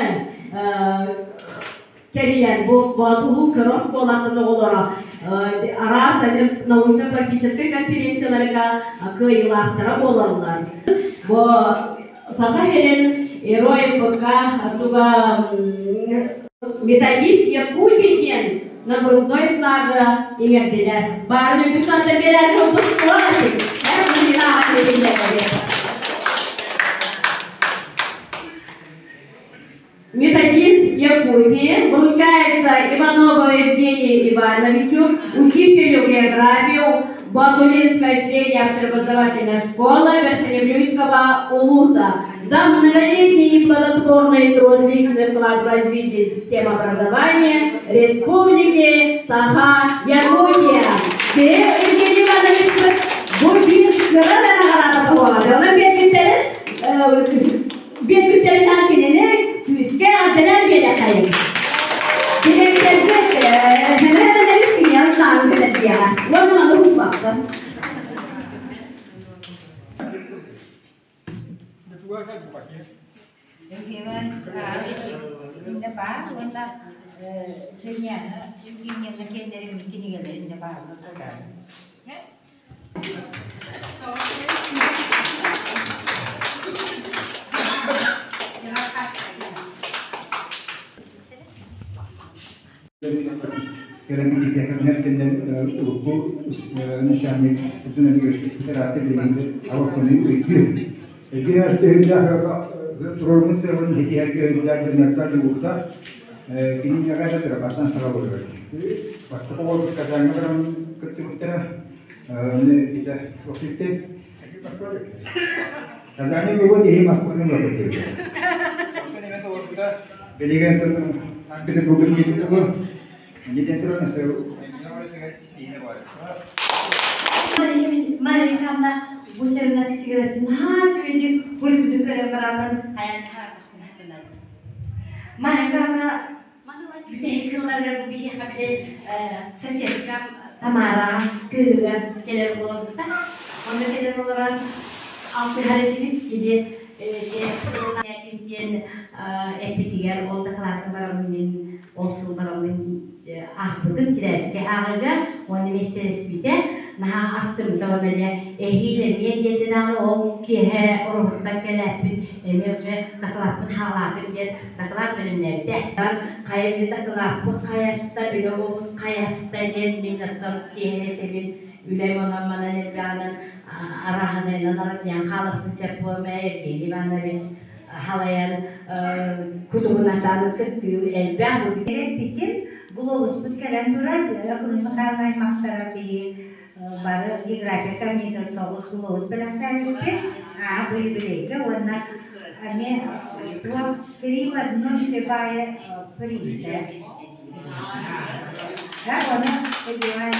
кэрийэн бу Боотулуу кыра оскуолатын оҕолоро араас научно-практическай конференцияларга кыайыылаахтара буолаллар. Бу Саха сирин Герой ФК туга методист Якутии диэн нагрудной знагы иҥэрдилэр. Баарын үрдүк санта биэрээри ылбыт Методист Якутии вручается Иванову Евгению Ивановичу, учителю географии Батулинской средней общеобразовательной школы Верхневилюйского улуса за многолетний и плодотворный труд, личный вклад в развитие системы образования Республики Саха-Якутия. Евгений Иванович, бу биир кыра да наҕараада туһаҕа. Биэрбиттэринэн кинини күүскэ ардынан биэрэххэйин. Дириэктэрбит Хэмэрэмэлэри киниэн сааны кэтэрдиэҕэ. Уонна маны уһуктубаппын. Инне баар уонна Женяна Евгеньевна киэннэрин кинигэлэрин бааллар. Кэлэн библиотекарнар кэннэр урукку начальник спутунан үөскүттэр ааты билигин авахтаны өйдүүр. Өйдүүр өйдөөх туруорумун сыабын хитиһэргэ өйдөөх дьоннортон дьулурда кини миэхэ да тырапаттан саҕа болор. Бастакы оҕолор Казаҥҥа баран кыттыбыттара. Аны итэ охсүттэ. Казани его киһи Москваны лапытыр. Билигин Санкт-Петербурга диэтик Мария бу сэринэн сигаретин наһаа үчүгэйдик хурбутун көрөн бараммын хайан Мария бүтэһик кылларыгар бу биһиэхэ били соседкам Тамара кыыһыгар кэлэр буолбута. Онно кэлэн олорон алтыһар этибит. Кини диэн эппитигэр ол дакылаатын бараммын мин ол сыл бараммын аахпытым Чирээскэ ааҕыыга уонна миэстэлэспитэ наһаа астыммыта уонна дьэ эһиил эмиэ диэтэ даҕаны ол киэһэ ороһуттан кэлээппин эмиэ уже дакылааппын хаалаатым диэн дакылаат бэлэмнээбитэ. Хайа били дакылааппын хайаста, били оҕобут хайаста диэн мин оттон чиэһинэ этэбин үлэм онон манан элбэҕинэн арааһынайынан аралдьыйан хаалыахпын сөп буолма Евгений Иванович халайан кутугунатан кыттыым элбэх. Эппитим, глобуспут кэлэн турар, Акулина Михайловна аймахтара биһи бары география кабинетын тоҕус глобус бэлэхтээбиппит. Аа, бу юбилейга уонна эмиэ туох три в одном баайы принтер. Да, оны поднимаем.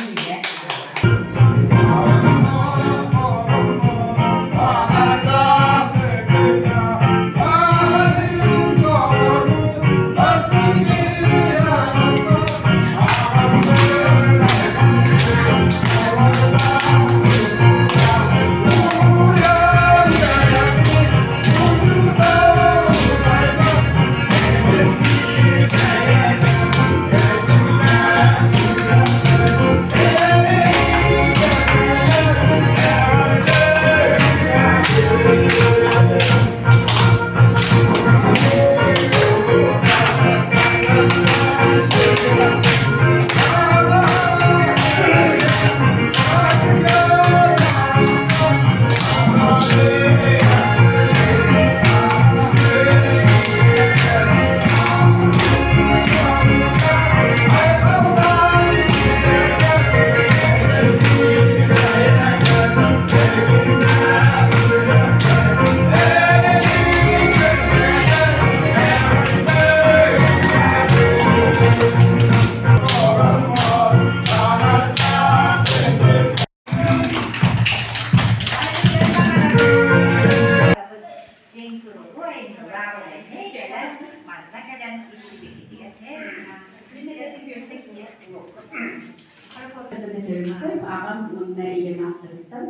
Аҕам уонна ийэм ааттарыттан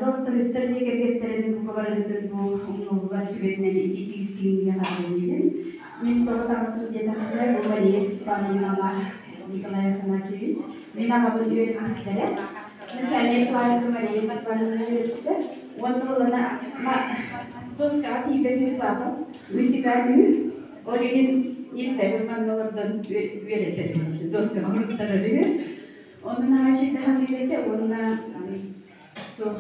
Золотаревтар дьиэ кэргэттэрин бука барыгытын бу умнуллубат түгэнинэн итиитик истиҥҥэ хаалларыыбын. Мин тоҕо таҕыстым диэтэххинэ, бу Мария Степановнаҕа Николай Афанасьевич мин аҕабын үөрэппиттэрэ. Начальник класска Мария Степановна үөрэппитэ. Уонна ылана доскаҕа тиийбэт үһү папам. Вытекай үһү. Ол иһин ньирпэбин манна олордон үөрэтэр доскаҕа уруттарар үһү. Онно наһаа үчүгэй этэ уонна суох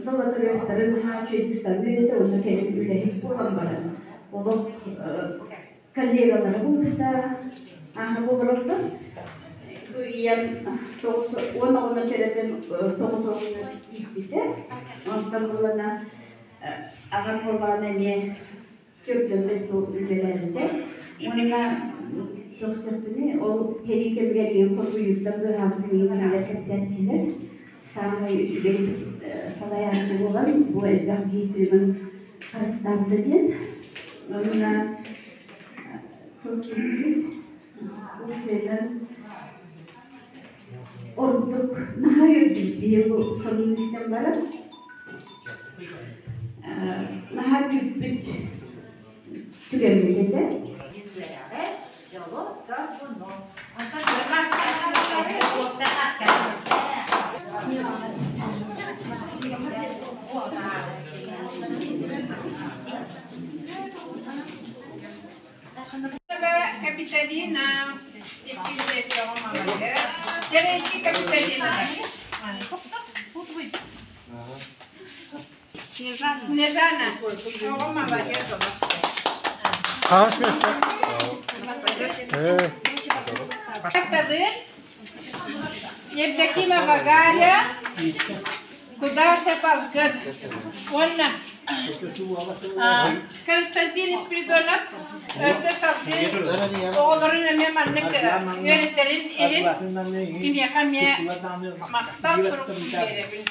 Золотаревтары наһаа үчүгэйдик саныыр этэ уонна кэлин үлэһит буолан баран олох коллегалара буолбута ааһа буоларбыт. Бу ийэм 90 оҕону төрөтөн 9 оҕону ииппитэ. Онтон булана аҕам буоллаҕына эмиэ Төрдөргө сыл үлэлээбитэ уонна чохчохпүнү ол кэрии кэмигэр ийэм хоргуйууттан быыһаабытын иһин кинилэр кэпсээччилэр саамай үчүгэй салайааччы буолан бу элбэх киһи тыынын харыстаабыта диэн уонна уопсайынан ордук наһаа үөрдүм биһи бу сонун истэн баран наһаа күүппүт түгэммит этэ. Үөрэҕи, дьолу, соргуну. Онтон Капиталина. Иккис миэстэ оҕо маладьыас. Кэрэйки Капитолина. Снежана. Снежана. Оҕо маладьыас олох. Хаһыс миэстэ? Тадын. Евдокимова Галя. Кудашев Алгыс. Уонна Константин Спиридонов өссө салгыы оҕолорун эмиэ маннык үөрэтэрин иһин киниэхэ эмиэ махтал сурук биэрэбин.